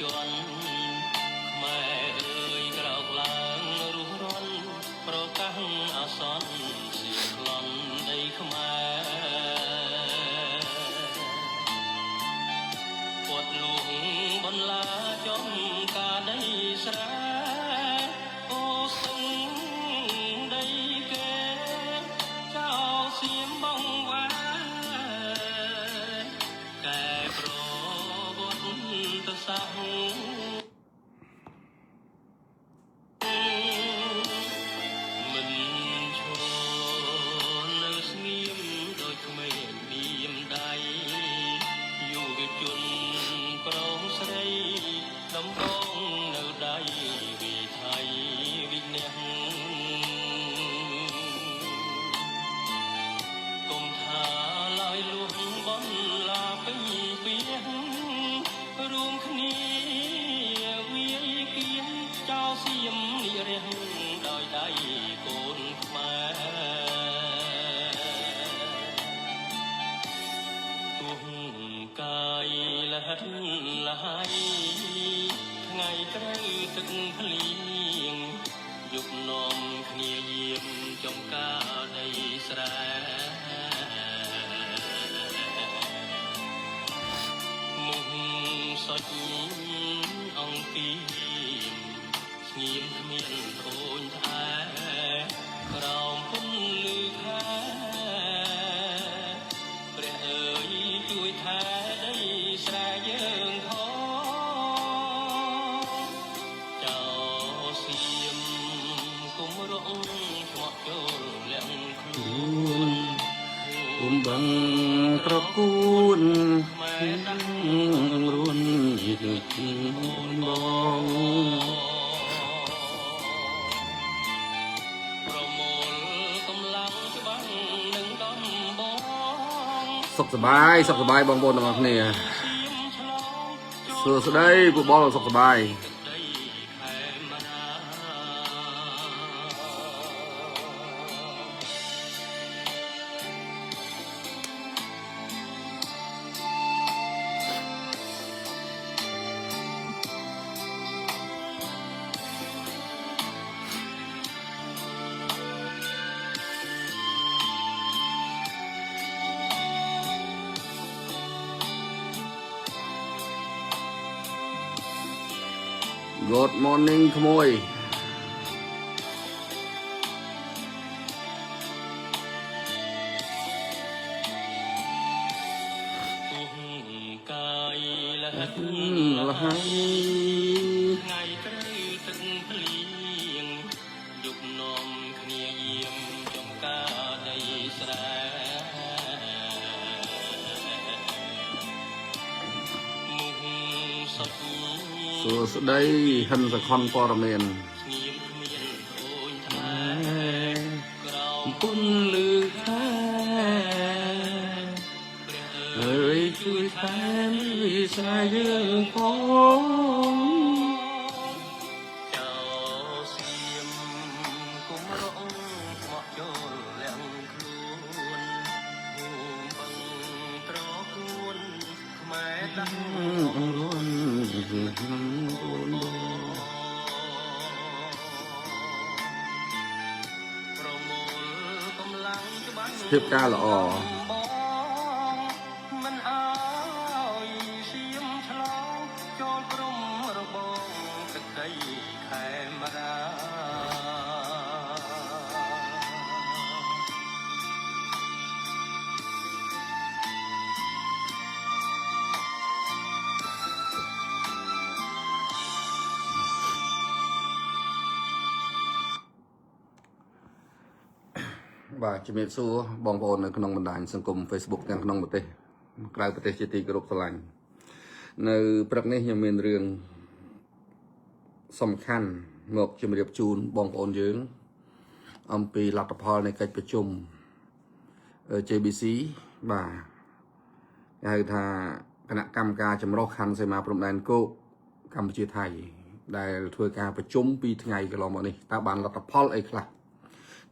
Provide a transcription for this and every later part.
ជនខ្មែរអើយក្រោកឡើងរុះរាន់ប្រកាសអាសន្នសៀក្លន់ដីខ្មែរពត់លួងបន្លាចំការដីស្រែអូសឹងដីគេចោលសៀមបងវ៉ាកែប្រវត្តិសាស្ត្រមិនឈរនៅស្ងៀមដូចក្មេងមានដៃយុវជនប្រុសស្រីដំបងនៅដៃវិថីវិន័យ គុំថាឡើយលួងបន្លាពេញពីរួមគ្នាវាយគៀនចោលសៀមនិរះដោយដៃកូនខ្មែរទោះកាយលហិតលហើយថ្ងៃត្រូវទឹកភ្លៀងយប់នាំគ្នាយាមចំការដីស្រែ មុខសុចអង្គីស្ងៀមគ្មានត្អូញត្អែក្រោមពុនលឺខែព្រះអើយជួយថែដីស្រែយើងផងចៅសៀមគុំរងឆ្មក់ចូលលាក់ខ្លួន ឧំបឹងត្រកួន ខ្មែរដាក់ រួនបង ប្រមូលកម្លាំងច្បាំងនឹងដំបង សុខសប្បាយសុខសប្បាយបងប្អូនទាំងអស់គ្នា សៀមឆ្លង សួស្តីពូបលសុខសប្បាយ ទឹកដីខេមរា Good morning ក្មួយ ទោះកាយលហិតល ល ហើ ហើយ យ ថ្ងៃត្រូវទឹកភ្លៀងយប់នាំគ្នាយាមចំការដីស្រែមុខសុច សួស្តីហិនសខុនព័រមាន ស្ងៀមគ្មានត្អូញត្អែក្រោម ពុនលឺខែ ព្រះ អ អើ ើ យ យជួយថែមវិស័យយើងផង ចៅសៀមគុំរងឆ្មក់ចូលលាក់ខ្លួនភូមិបឹងត្រកួនខ្មែរដាក់ រួនអូនបង ប្រមូលកម្លាំងច្បាំង ភាពការល្អ បងមិនអើយសៀមឆ្លងចូលព្រំរបងទឹកដីខេមរា បាទជំរាបសួរបងប្អូននៅក្នុងបណ្ដាញសង្គម Facebook ទាំងក្នុងប្រទេសក្រៅប្រទេសជាទីគោរពស្រឡាញ់នៅព្រឹកនេះខ្ញុំមានរឿងសំខាន់មកជម្រាបជូនបងប្អូនយើង អំពីលទ្ធផលនៃកិច្ចប្រជុំ JBC បាទគេហៅថាគណៈកម្មការចម្រុះខណ្ឌសីមាព្រំដែនគោកកម្ពុជាថៃ ដែលធ្វើការប្រជុំពីថ្ងៃកន្លងមកនេះតើបានលទ្ធផលអីខ្លះ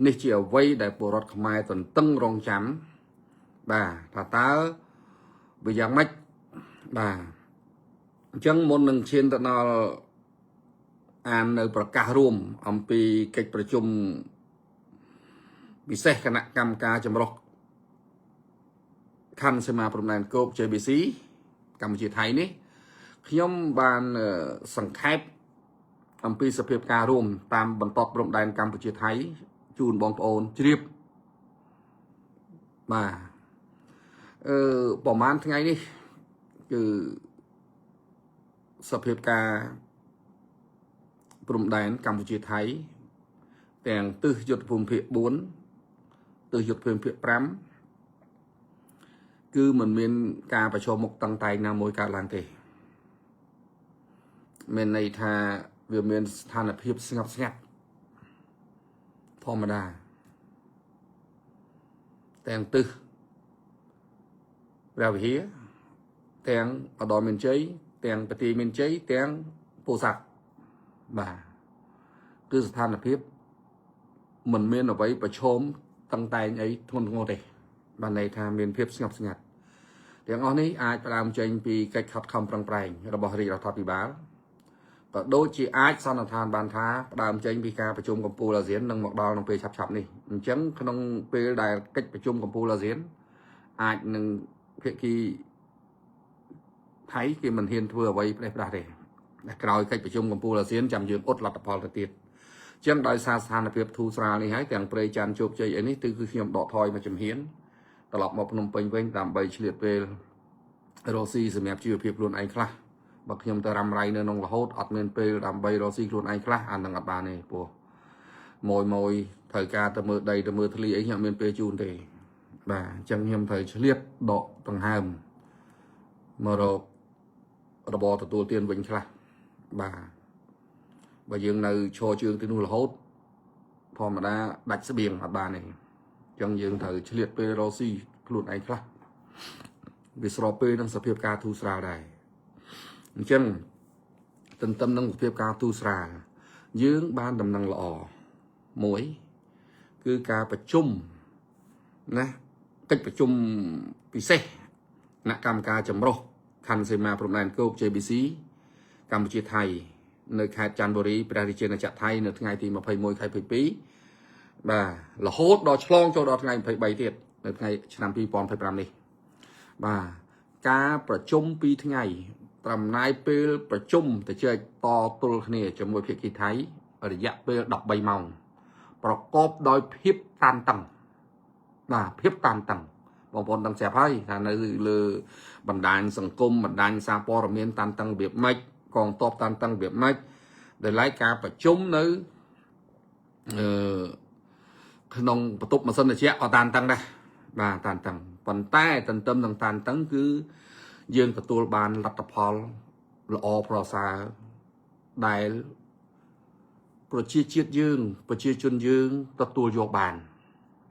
នេះជាអ្វីដែលពលរដ្ឋខ្មែរទន្ទឹងរង់ចាំបាទថាតើវាយ៉ាងម៉េចបាទ អញ្ចឹងមុននឹងឈានទៅដល់អាននៅប្រកាសរួមអំពីកិច្ចប្រជុំពិសេសគណៈកម្មការចម្រុះខណ្ឌសីមាព្រំដែនគោក JBC កម្ពុជាថៃនេះខ្ញុំបានសង្ខេបអំពីសភាពការរួមតាមបន្ទាត់ព្រំដែនកម្ពុជាថៃជូនបងប្អូនជ្រាបបាទប្រហែលថ្ងៃនេះគឺសភាពការព្រំដែនកម្ពុជាថៃទាំងទិសយុទ្ធភូមិភាគ4ទិសយុទ្ធភូមិភាគ5គឺมันមានការប្រឈមមុខតឹងតែងណាមួយកើតឡើងទេមានន័យថាវាមានស្ថានភាពស្ងប់ស្ងាត់ធម្មតាទាំងទិសព្រះវិហារទាំងឧត្តរមានជ័យទាំងប្រទីមានជ័យទាំងពោធិ៍សាត់បាទគឺស្ថានភាពមិនមានអ្វីប្រឈមតឹងតែងអីធ្ងន់ធ្ងរទេបានន័យថាមានភាពស្ងប់ស្ងាត់ទាំងអស់នេះអាចផ្ដើមចេញពីកិច្ចខិតខំប្រឹងប្រែងរបស់រាជរដ្ឋាភិបាលក៏ដូចជាអាចសន្និដ្ឋានបានថាផ្ដើមចេញពីការប្រជុំកំពូលអាស៊ាននឹងមកដល់ក្នុងពេលឆាប់ៗនេះអញ្ចឹងក្នុងពេលដែលកិច្ចប្រជុំកំពូលអាស៊ានអាចនឹងភាគីថៃគេមិនហ៊ានធ្វើអ្វីផ្ដេសផ្ដាស់ទេតែក្រោយកិច្ចប្រជុំកំពូលអាស៊ានចាំយើងអត់លទ្ធផលទៅទៀតអញ្ចឹងដោយសារស្ថានភាពធូរស្រាលនេះហើយទាំងព្រៃច័ន្ទជោគជ័យអីនេះគឺខ្ញុំដកថយមកជំហានត្រឡប់មកភ្នំពេញវិញដើម្បីឆ្លៀតពេលរកស៊ីសម្រាប់ជីវភាពខ្លួនឯងខ្លះបើខ្ញុំទៅរ៉ាំរ៉ៃនៅក្នុងរហូតអត់មានពេលដើម្បីរកស៊ីខ្លួនឯងខ្លះអានឹងអត់បានទេព្រោះម៉យម៉យត្រូវការទៅមើលដីទៅមើលធ្លីអីខ្ញុំអត់មានពេលជូនទេបាទអញ្ចឹងខ្ញុំត្រូវឆ្លៀតដកដង្ហើមមករករបរទទួលទានវិញខ្លះបាទបើយើងនៅឈរជើងទីនោះរហូតធម្មតាដាច់ស្បៀងអត់បានទេអញ្ចឹងយើងត្រូវឆ្លៀតពេលរកស៊ីខ្លួនឯងខ្លះវាស្របពេលនឹងសភាពការធូរស្រាលដែរអញ្ចឹងទន្ទឹមនឹងសភាពការធូរស្រាលយើងបានដំណឹងល្អមួយគឺការប្រជុំណាកិច្ចប្រជុំពិសេសគណៈកម្មការចម្រុះខណ្ឌសីមាព្រំដែនគោក JBC កម្ពុជាថៃនៅខេត្តចន្ទបុរីព្រះរាជាណាចក្រថៃនៅថ្ងៃទី21ខែ22បាទរហូតដល់ឆ្លងចូលដល់ថ្ងៃ23ទៀតនៅថ្ងៃឆ្នាំ2025នេះបាទការប្រជុំ2ថ្ងៃត្រឹមណាយពេលប្រជុំទៅជែកតទល់គ្នាជាមួយភាគីថៃរយៈពេល13ម៉ោងប្រកបដោយភាពតានតឹងបាទភាពតានតឹងបងប្អូនដឹងស្រាប់ហើយថានៅលើបណ្ដាញសង្គមបណ្ដាញសារព័ត៌មានតានតឹងរបៀបម៉េចកងទ័ពតានតឹងរបៀបម៉េចដែលឡែកការប្រជុំនៅអឺក្នុងបន្ទប់ម៉ាស៊ីនត្រជាក់ក៏តានតឹងដែរបាទតានតឹងប៉ុន្តែទន្ទឹមនឹងតានតឹងគឺយើងទទួលបានលទ្ធផលល្អប្រសើរដែលប្រជាជាតិយើងប្រជាជនយើងទទួលយកបាន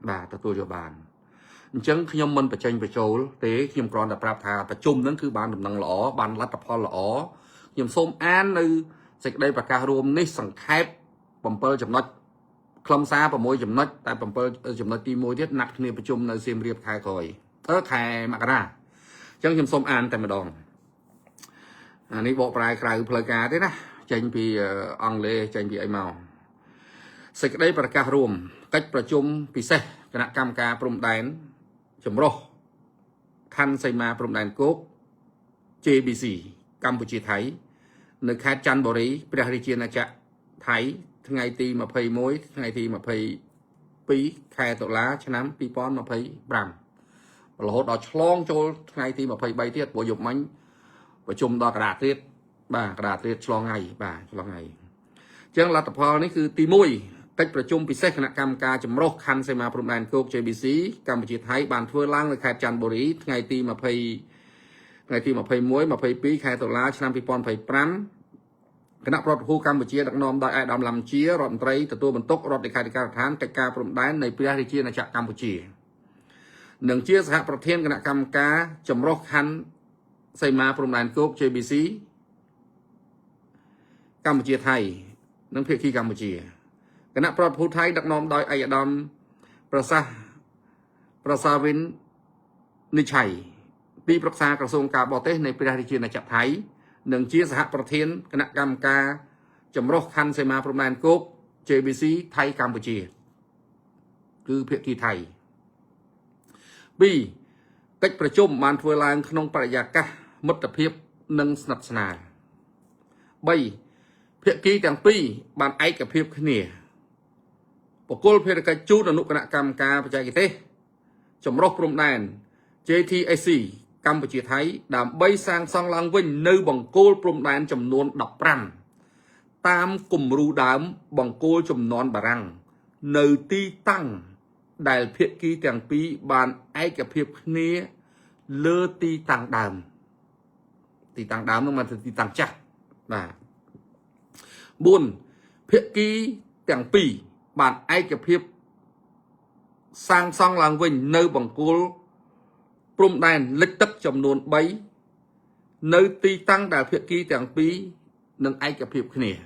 បាទទទួលយកបានអញ្ចឹងខ្ញុំមិនបញ្ចេញបញ្ចូលទេខ្ញុំគ្រាន់តែប្រាប់ថាប្រជុំហ្នឹងគឺបានដំណឹងល្អបានលទ្ធផលល្អខ្ញុំសូមអាននៅសេចក្តីប្រកាសរួមនេះសង្ខេប7ចំណុចខ្លឹមសារ6ចំណុចតែ7ចំណុចទី1ទៀតណាត់គ្នាប្រជុំនៅសៀមរាបខែក្រោយខែមករាអញ្ចឹងខ្ញុំសូមអានតែម្ដងអានេះបកប្រែក្រៅផ្លូវការទេណាចេញពីអង់គ្លេសចេញពីអីមកសេចក្តីប្រកាសរួមកិច្ចប្រជុំពិសេសគណៈកម្មការព្រំដែនចម្រុះខណ្ឌសីមាព្រំដែនគោក JBC កម្ពុជាថៃនៅខេត្តចន្ទបុរីព្រះរាជាណាចក្រថៃថ្ងៃទី21ថ្ងៃទី22ខែតុលាឆ្នាំ2025រហូតដល់ឆ្លងចូលថ្ងៃទី23ទៀតព្រោះយប់មិញប្រជុំដល់កណ្ដាលទៀតបាទកណ្ដាលទៀតឆ្លងថ្ងៃបាទឆ្លងថ្ងៃអញ្ចឹងលទ្ធផលនេះគឺទី1កិច្ចប្រជុំពិសេសគណៈកម្មការចម្រុះខណ្ឌសីមាព្រំដែនគោក JBC កម្ពុជាថៃបានធ្វើឡើងនៅខេត្តចន្ទបុរីថ្ងៃទី20ថ្ងៃទី21 22ខែតុលាឆ្នាំ2025គណៈប្រតិភូកម្ពុជាដឹកនាំដោយឯកឧត្តមឡាំជារដ្ឋមន្ត្រីទទួលបន្ទុករដ្ឋលេខាធិការដ្ឋានកិច្ចការព្រំដែននៃព្រះរាជាណាចក្រកម្ពុជានិងជាសហប្រធានគណៈកម្មការចម្រុះខណ្ឌសីមាព្រំដែនគោក JBC កម្ពុជាថៃនិងភាគីកម្ពុជាគណៈប្រតិភូថៃដឹកនាំដោយឯកឧត្តមប្រសាសន៍ប្រសាវិននិឆ័យទីប្រឹក្សាក្រសួងការបរទេសនៃព្រះរាជាណាចក្រថៃ និងជាសហប្រធានគណៈកម្មការចម្រុះខណ្ឌសីមាព្រំដែនគោក JBC ថៃកម្ពុជា គឺភាគីថៃ2កិច្ចប្រជុំបានធ្វើឡើងក្នុងបរិយាកាសមិត្តភាពនិងស្និទ្ធស្នាល3ភាគីទាំងពីរបានឯកភាពគ្នាបកគលភារកិច្ចជូនអនុគណៈកម្មការបច្ចេកទេសចម្រុះព្រំដែន JTSC កម្ពុជាថៃដើម្បីសាងសង់ឡើងវិញនៅបង្គោលព្រំដែនចំនួន15តាមគំរូដើមបង្គោលចំនួនបារាំងនៅទីតាំងដែលភាគីទាំងពីរបានឯកភាពគ្នាលើទីតាំងដើមទីតាំងដើមនោះមកទីតាំងចាស់បាទ4ភាគីទាំងពីរបានឯកភាពសាងសង់ឡើងវិញនៅបង្គោលព្រំដែនលិចទឹកចំនួន3នៅទីតាំងដែលភាគីទាំងពីរនឹងឯកភាពគ្នា5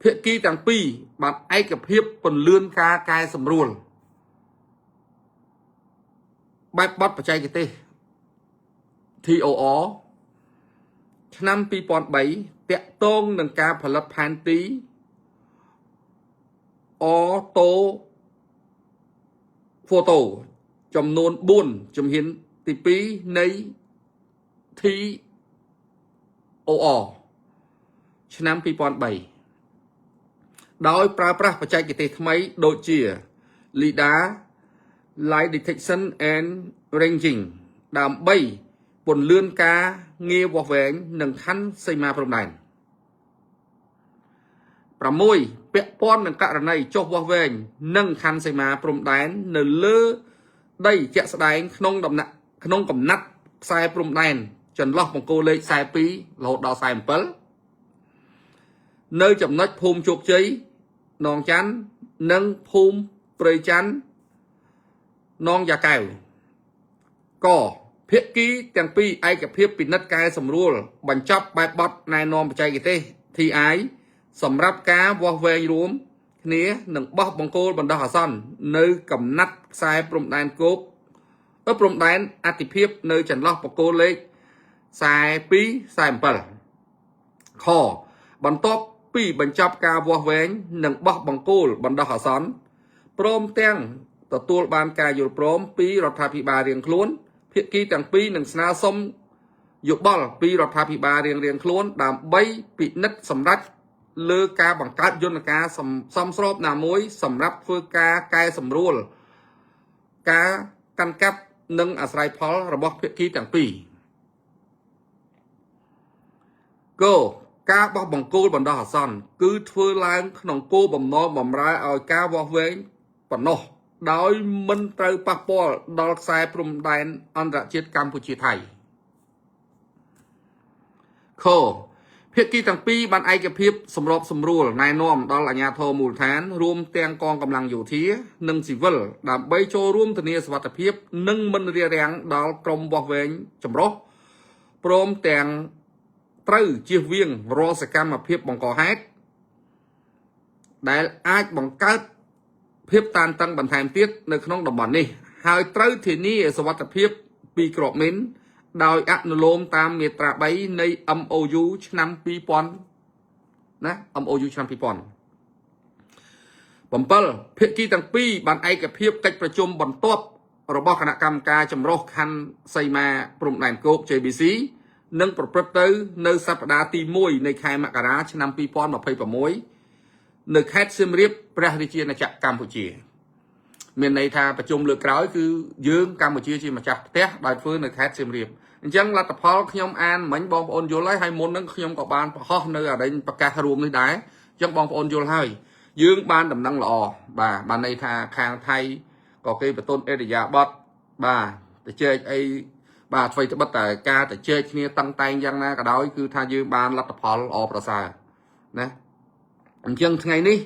ភាគីទាំងពីរបានឯកភាពពន្លឿនការកែសម្រួលបែបបទបច្ចេកទេស TOR ឆ្នាំ2003តាក់ទងនឹងការផលិតផែនទីorthophoto ចំនួន4ជំហានទី2នៃ TOR ឆ្នាំ2003ដោយប្រើប្រាស់បច្ចេកទេសថ្មីដូចជា LiDAR Light Detection and Ranging ដើម្បីពន្លឿនការងារវាស់វែងនិងខណ្ឌសីមាព្រំដែន6ពាក់ព័ន្ធនឹងករណីចុះវាស់វែងនិងខណ្ឌសីមាព្រំដែននៅលើដីជាក់ស្ដែងក្នុងដំណាក់ក្នុងកំណាត់ខ្សែព្រំដែនចន្លោះបង្គោលលេខ42រហូតដល់47នៅចំណុចភូមិជោគជ័យនងច័ន្ទនិងភូមិព្រៃច័ន្ទនងយ៉ាកែវកភាគីទាំងពីរឯកភាពពិនិត្យកែសម្រួលបញ្ចប់បែបបទណែនាំបច្ចេកទេស TI សម្រាប់ការវាស់វែងរួមគ្នានឹងបោះបង្គោលបណ្ដោះអាសន្ននៅកំណាត់ខ្សែព្រំដែនគោកទៅព្រំដែនអតិភិបនៅចន្លោះបង្គោលលេខ42 47ខបន្ទាប់ពីបញ្ចប់ការវាស់វែងនិងបោះបង្គោលបណ្ដោះអាសន្នព្រមទាំងទទួលបានការយល់ព្រមពីរដ្ឋាភិបាលរៀងខ្លួនភាគីទាំងពីរនឹងស្នើសុំយោបល់ពីរដ្ឋាភិបាលរៀងៗខ្លួនដើម្បីពិនិត្យសម្រេចលើការបង្កើតយន្តការសមស្របណាមួយសម្រាប់ធ្វើការកែសម្រួលការកាន់កាប់និងអាស្រ័យផលរបស់ភាគីទាំងពីរគការបោះបង្គោលបណ្ដោះអាសន្នគឺធ្វើឡើងក្នុងគោលបំណងបម្រើឲ្យការវាស់វែងប៉ុណ្ណោះដោយមិនត្រូវប៉ះពាល់ដល់ខ្សែព្រំដែនអន្តរជាតិកម្ពុជាថៃខភាគីទាំងពីរបានឯកភាពសម្របសម្រួលណែនាំដល់អាជ្ញាធរមូលដ្ឋានរួមទាំងកងកម្លាំងយោធានិងស៊ីវិលដើម្បីចូលរួមធានាសុវត្ថិភាពនិងមិនរារាំងដល់ក្រុមវាស់វែងចម្រុះព្រមទាំងត្រូវជៀសវាងរាល់សកម្មភាពបង្កហេតុដែលអាចបង្កើតភាពតានតឹងបន្ថែមទៀតនៅក្នុងតំបន់នេះហើយត្រូវធានាសុវត្ថិភាពពីគ្រាប់មីនដោយអនុលោមតាមមាត្រា3នៃ MOU ឆ្នាំ2000ណា MOU ឆ្នាំ2000 7ភាគីទាំងពីរបានឯកភាពកិច្ចប្រជុំបន្ទាប់របស់គណៈកម្មការចម្រុះខណ្ឌសីមាព្រំដែនគោក JBC នឹងប្រព្រឹត្តទៅនៅសប្តាហ៍ទី1នៃខែមករាឆ្នាំ2026នៅខេត្តសៀមរាបព្រះរាជាណាចក្រកម្ពុជា មានន័យថាប្រជុំលើកក្រោយគឺយើងកម្ពុជាជាម្ចាស់ផ្ទះដោយធ្វើនៅខេត្តសៀមរាបអញ្ចឹងលទ្ធផលខ្ញុំអានមិញបងប្អូនយល់ហើយហើយមុនហ្នឹងខ្ញុំក៏បានបង្ហោះនៅអរិញប្រកាសរួមនេះដែរអញ្ចឹងបងប្អូនយល់ហើយយើងបានដំណឹងល្អបាទបានន័យថាខាងថៃក៏គេបន្ទន់អេរិយាបថបាទទៅជែកអីបាទអ្វីត្បិតតែការទៅជែកគ្នាតឹងតែងយ៉ាងណាក៏ដោយគឺថាយើងបានលទ្ធផលល្អប្រសើរណាអញ្ចឹងថ្ងៃនេះ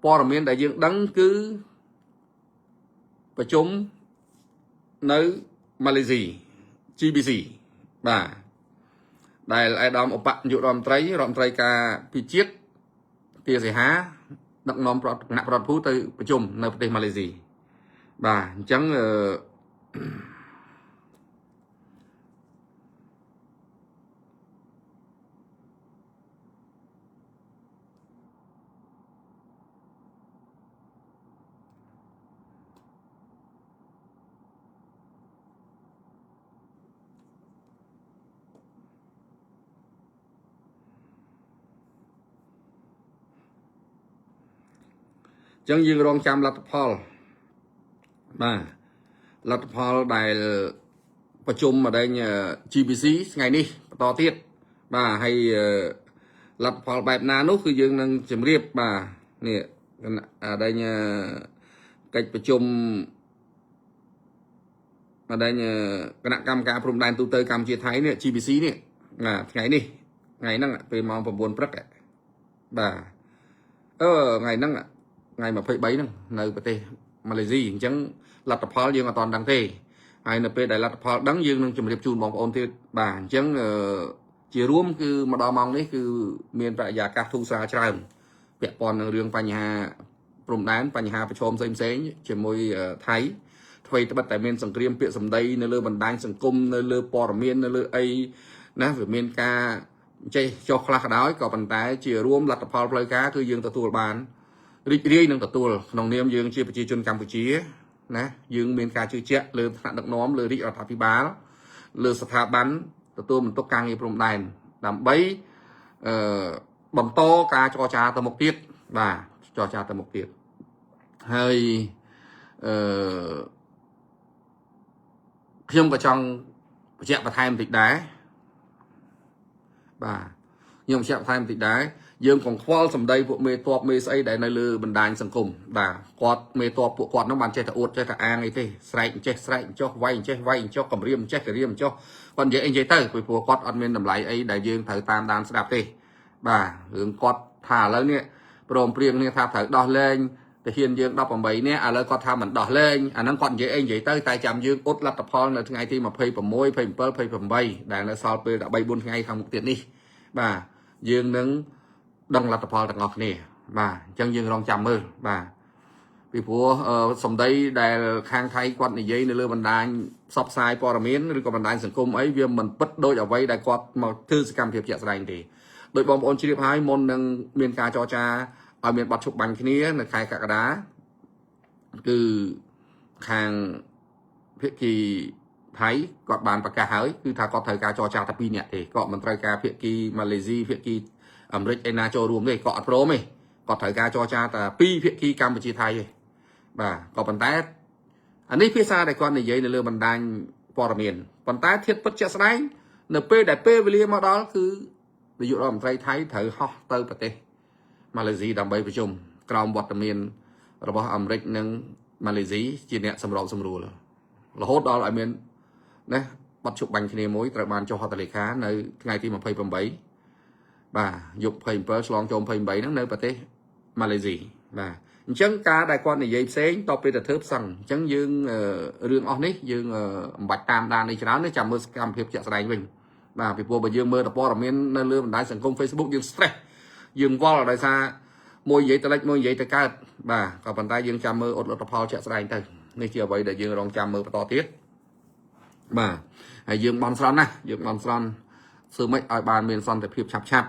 ព័ត៌មានដែលយើងដឹងគឺប្រជុំនៅម៉ាឡេស៊ី GBC បាទដែលឯកឧត្តមឧបនាយករដ្ឋមន្ត្រីរដ្ឋមន្ត្រីការពិជាតិទាសីហាដឹកនាំប្រតិគណៈប្រតិភូទៅប្រជុំនៅប្រទេសម៉ាឡេស៊ីបាទអញ្ចឹងអឺ អញ្ចឹងយើងរងចាំលទ្ធផលបាទលទ្ធផលដែលប្រជុំម្ដង GBC ថ្ងៃនេះបន្តទៀតបាទហើយលទ្ធផលបែបណានោះគឺយើងនឹងជម្រាបបាទនេះអដែងកិច្ចប្រជុំម្ដងគណៈកម្មការព្រំដែនទូទៅកម្ពុជាថៃនេះ GBC នេះបាទថ្ងៃនេះថ្ងៃហ្នឹងពេលម៉ោង9ព្រឹកបាទអឺថ្ងៃហ្នឹងថ្ងៃ23ហ្នឹងនៅប្រទេសម៉ាឡេស៊ីអញ្ចឹងលទ្ធផលយើងអត់ទាន់ដឹងទេហើយនៅពេលដែលលទ្ធផលដឹងយើងនឹងជម្រាបជូនបងប្អូនទៀតបាទអញ្ចឹងជារួមគឺមកដល់ម៉ោងនេះគឺមានបរិយាកាសធូរស្រាលច្រើនពាក់ព័ន្ធនឹងរឿងបញ្ហាព្រំដែនបញ្ហាប្រឈមផ្សេងផ្សេងជាមួយថៃអ្វីត្បិតតែមានសង្គ្រាមពាក្យសម្ដីនៅលើបណ្ដាញសង្គមនៅលើព័ត៌មាននៅលើអីណាវាមានការចេះចុះខ្លះក៏ដោយក៏ប៉ុន្តែជារួមលទ្ធផលផ្លូវការគឺយើងទទួលបានរីករាយនឹងទទួលក្នុងនាមយើងជាប្រជាជនកម្ពុជាណាយើងមានការជឿជាក់លើថ្នាក់ដឹកនាំលើរាជរដ្ឋាភិបាលលើស្ថាប័នទទួលបន្ទុកការងារព្រំដែនដើម្បីអឺបន្តការចរចាទៅមុខទៀតបាទចរចាទៅមុខទៀតហើយអឺខ្ញុំក៏ចង់បញ្ជាក់បន្ថែមបន្តិចដែរបាទខ្ញុំបញ្ជាក់បន្ថែមបន្តិចដែរយើងកុំខ្វល់សម្ដីពួកមេតបមេស្អីដែលនៅលើបណ្ដាញសង្គមបាទគាត់មេតបពួកគាត់នោះបានចេះតែអួតចេះតែអាងអីទេស្រែកចេះស្រែកចុះវាយចេះវាយចុះគម្រាមចេះគម្រាមចុះគាត់និយាយអីនិយាយទៅពីព្រោះគាត់អត់មានតម្លៃអីដែលយើងត្រូវតាមដានស្ដាប់ទេបាទរឿងគាត់ថាឥឡូវនេះព្រមព្រៀងគ្នាថាត្រូវដោះលែងទាហានយើង18នាក់ឥឡូវគាត់ថាមិនដោះលែងអាហ្នឹងគាត់និយាយអីនិយាយទៅតែចាំយើងអ៊ុតលទ្ធផលនៅថ្ងៃទី26 27 28ដែលនៅសល់ពេល13 4ថ្ងៃខាងមុខទៀតនេះបាទយើងនឹងដឹងលទ្ធផលទាំងអស់គ្នាបាទអញ្ចឹងយើងរងចាំមើលបាទពីព្រោះសម្ដីដែលខាងថៃគាត់និយាយនៅលើបណ្ដាញផ្សព្វផ្សាយព័ត៌មានឬក៏បណ្ដាញសង្គមអីវាមិនពិតដូចអ្វីដែលគាត់មកធ្វើសកម្មភាពជាក់ស្ដែងទេដោយបងប្អូនជ្រាបហើយមុននឹងមានការចរចាឲ្យមានបទឈប់បាញ់គ្នានៅខែកក្កដាគឺខាងភាគីថៃគាត់បានប្រកាសហើយគឺថាគាត់ត្រូវការចរចាតែ2នាក់ទេគាត់មិនត្រូវការភាគីម៉ាឡេស៊ីភាគីអាមេរិកឯណាចូលរួមទេគាត់អត់ព្រមទេគាត់ត្រូវការចរចាតែ2ភាគីកម្ពុជាថៃទេបាទក៏ប៉ុន្តែអានេះភាសាដែលគាត់និយាយនៅលើបណ្ដាញព័ត៌មានប៉ុន្តែធៀបពិតជាក់ស្ដែងនៅពេលដែលពេលវេលាមកដល់គឺនាយករដ្ឋមន្ត្រីថៃត្រូវហោះទៅប្រទេសម៉ាឡេស៊ីដើម្បីប្រជុំក្រោមវត្តមានរបស់អាមេរិកនិងម៉ាឡេស៊ីជាអ្នកសម្របសម្រួលរហូតដល់ឲ្យមានណាបទជប់បាញ់គ្នាមួយត្រូវបានចុះហត្ថលេខានៅថ្ងៃទី28បាទយប់27ឆ្លងចូល28ហ្នឹងនៅប្រទេសម៉ាឡេស៊ីបាទអញ្ចឹងការដែលគាត់និយាយផ្សេងតពេលទៅធ្វើផ្សឹងអញ្ចឹងយើងរឿងអស់នេះយើងមិនបាច់តាមដាននេះច្រើនទេចាំមើលសកម្មភាពជាក់ស្ដែងវិញបាទពីព្រោះបើយើងមើលតែព័ត៌មាននៅលើបណ្ដាញសង្គម Facebook យើង stress យើងវល់ដោយសារមួយនិយាយទៅលិចមួយនិយាយទៅកើតបាទក៏ប៉ុន្តែយើងចាំមើលអត់លទ្ធផលជាក់ស្ដែងទៅនេះជាអ្វីដែលយើងរងចាំមើលបន្តទៀតបាទហើយយើងបន់ស្រន់ណាយើងបន់ស្រន់ធ្វើម៉េចឲ្យបានមានសន្តិភាពឆាប់ឆាប់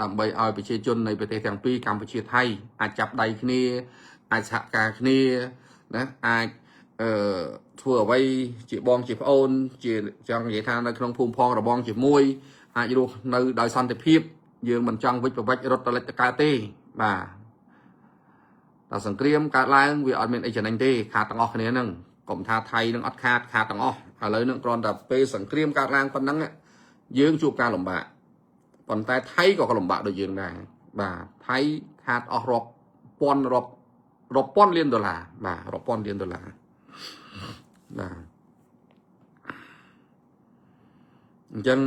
ដើម្បីឲ្យប្រជាជននៃប្រទេសទាំងពីរកម្ពុជាថៃអាចចាប់ដៃគ្នាអាចសហការគ្នាណាអាចអឺធ្វើអ្វីជាបងជាប្អូនជាចង់និយាយថានៅក្នុងភូមិផងរបងជាមួយអាចរស់នៅដោយសន្តិភាពយើងមិនចង់វិច្ចប្រវិច្ចរត់តលិចតកើតទេបាទតែសង្គ្រាមកើតឡើងវាអត់មានអីចំណេញទេខាតទាំងអស់គ្នាហ្នឹងកុំថាថៃនឹងអត់ខាតខាតទាំងអស់ឥឡូវនឹងគ្រាន់តែពេលសង្គ្រាមកើតឡើងប៉ុណ្ណឹងយើងជួបការលំបាកប៉ុន្តែថៃក៏លំបាកដូចយើងដែរបាទថៃខាតអស់រាប់ពាន់រាប់រាប់ពាន់លានដុល្លារបាទរាប់ពាន់លានដុល្លារបាទអញ្ចឹង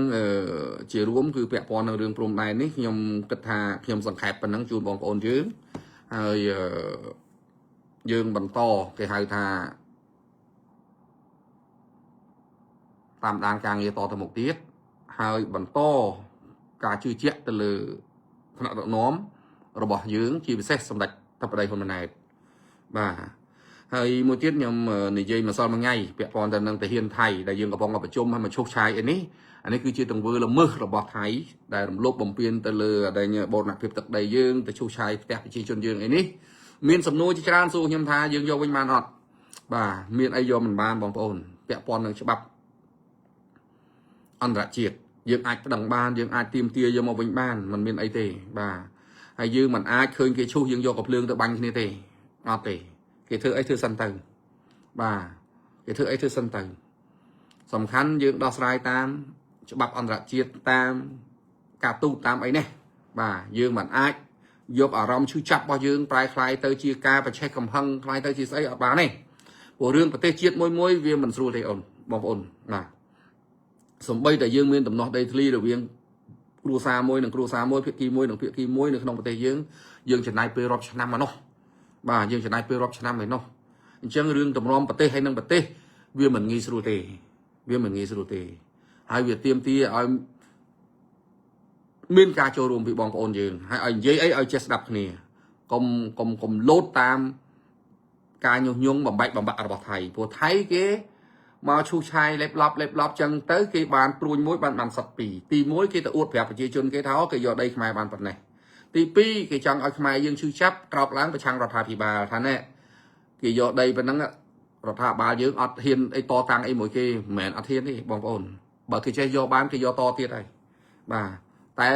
ជារួមគឺពាក់ព័ន្ធនឹងរឿងព្រំដែននេះខ្ញុំគិតថាខ្ញុំសង្ខេបប៉ុណ្ណឹងជូនបងប្អូនយើងហើយយើងបន្តគេហៅថាតាមដានការងារតទៅមុខទៀតហើយបន្តការជឿជាក់ទៅលើថ្នាក់ដឹកនាំរបស់យើងជាពិសេសសម្ដេចធិបតីហ៊ុនម៉ាណែតបាទហើយមួយទៀតខ្ញុំនិយាយម្សិលមួយថ្ងៃពាក់ព័ន្ធទៅនឹងទាហានថៃដែលយើងកំពុងតែប្រជុំហើយមកឈូសឆាយអីនេះអានេះគឺជាទង្វើល្មើសរបស់ថៃដែលរំលោភបំពានទៅលើអដែងបូរណភាពទឹកដីយើងទៅឈូសឆាយផ្ទះប្រជាជនយើងអីនេះមានសំណួរជាច្រើនសួរខ្ញុំថាយើងយកវិញបានអត់បាទមានអីយកមិនបានបងប្អូនពាក់ព័ន្ធនឹងច្បាប់អន្តរជាតិយើងអាចប្តឹងបានយើងអាចទាមទារយកមកវិញបានมันមានអីទេបាទហើយយើងមិនអាចឃើញគេឈូសយើងយកកំភ្លើងទៅបាញ់គ្នាទេ អត់ទេគេធ្វើអីធ្វើសិនទៅបាទគេធ្វើអីធ្វើសិនទៅសំខាន់យើងដោះស្រាយតាមច្បាប់អន្តរជាតិតាមការទូតតាមអីនេះបាទយើងមិនអាចយកអារម្មណ៍ឈឺចាប់របស់យើងប្រែក្លាយទៅជាការប្រឆេះកំហឹងក្លាយទៅជាស្អីអត់បានទេព្រោះរឿងប្រទេសជាតិមួយមួយវាមិនស្រួលទេអូនបងប្អូនបាទសំបីតែយើងមានដំណោះដីធ្លីរវាងគ្រួសារមួយនិងគ្រួសារមួយភាគីមួយនិងភាគីមួយនៅក្នុងប្រទេសយើងយើងចំណាយពេលរាប់ឆ្នាំមកនោះបាទយើងចំណាយពេលរាប់ឆ្នាំឯនោះអញ្ចឹងរឿងតម្រាំប្រទេសហើយនឹងប្រទេសវាមិនងាយស្រួលទេវាមិនងាយស្រួលទេហើយវាទាមទារឲ្យមានការចូលរួមពីបងប្អូនយើងហើយឲ្យនិយាយអីឲ្យចេះស្ដាប់គ្នាកុំកុំកុំលោតតាមការញុះញង់បំបែកបំបាក់របស់ថៃព្រោះថៃគេមកឈូសឆាយលេបឡប់លេបឡប់ចឹងទៅគេបានព្រួញមួយបានបានសត្វពីរទី1គេទៅអួតប្រាប់ប្រជាជនគេថាគេយកដីខ្មែរបានប៉ុណ្ណេះទី2គេចង់ឲ្យខ្មែរយើងឈឺចាប់ក្រោកឡើងប្រឆាំងរដ្ឋាភិបាលថាណែគេយកដីប៉ុណ្ណឹងរដ្ឋាភិបាលយើងអត់ហ៊ានអីតតាំងអីមួយគេមិនមែនអត់ហ៊ានទេបងប្អូនបើគេចេះយកបានគេយកតទៀតហើយបាទតែ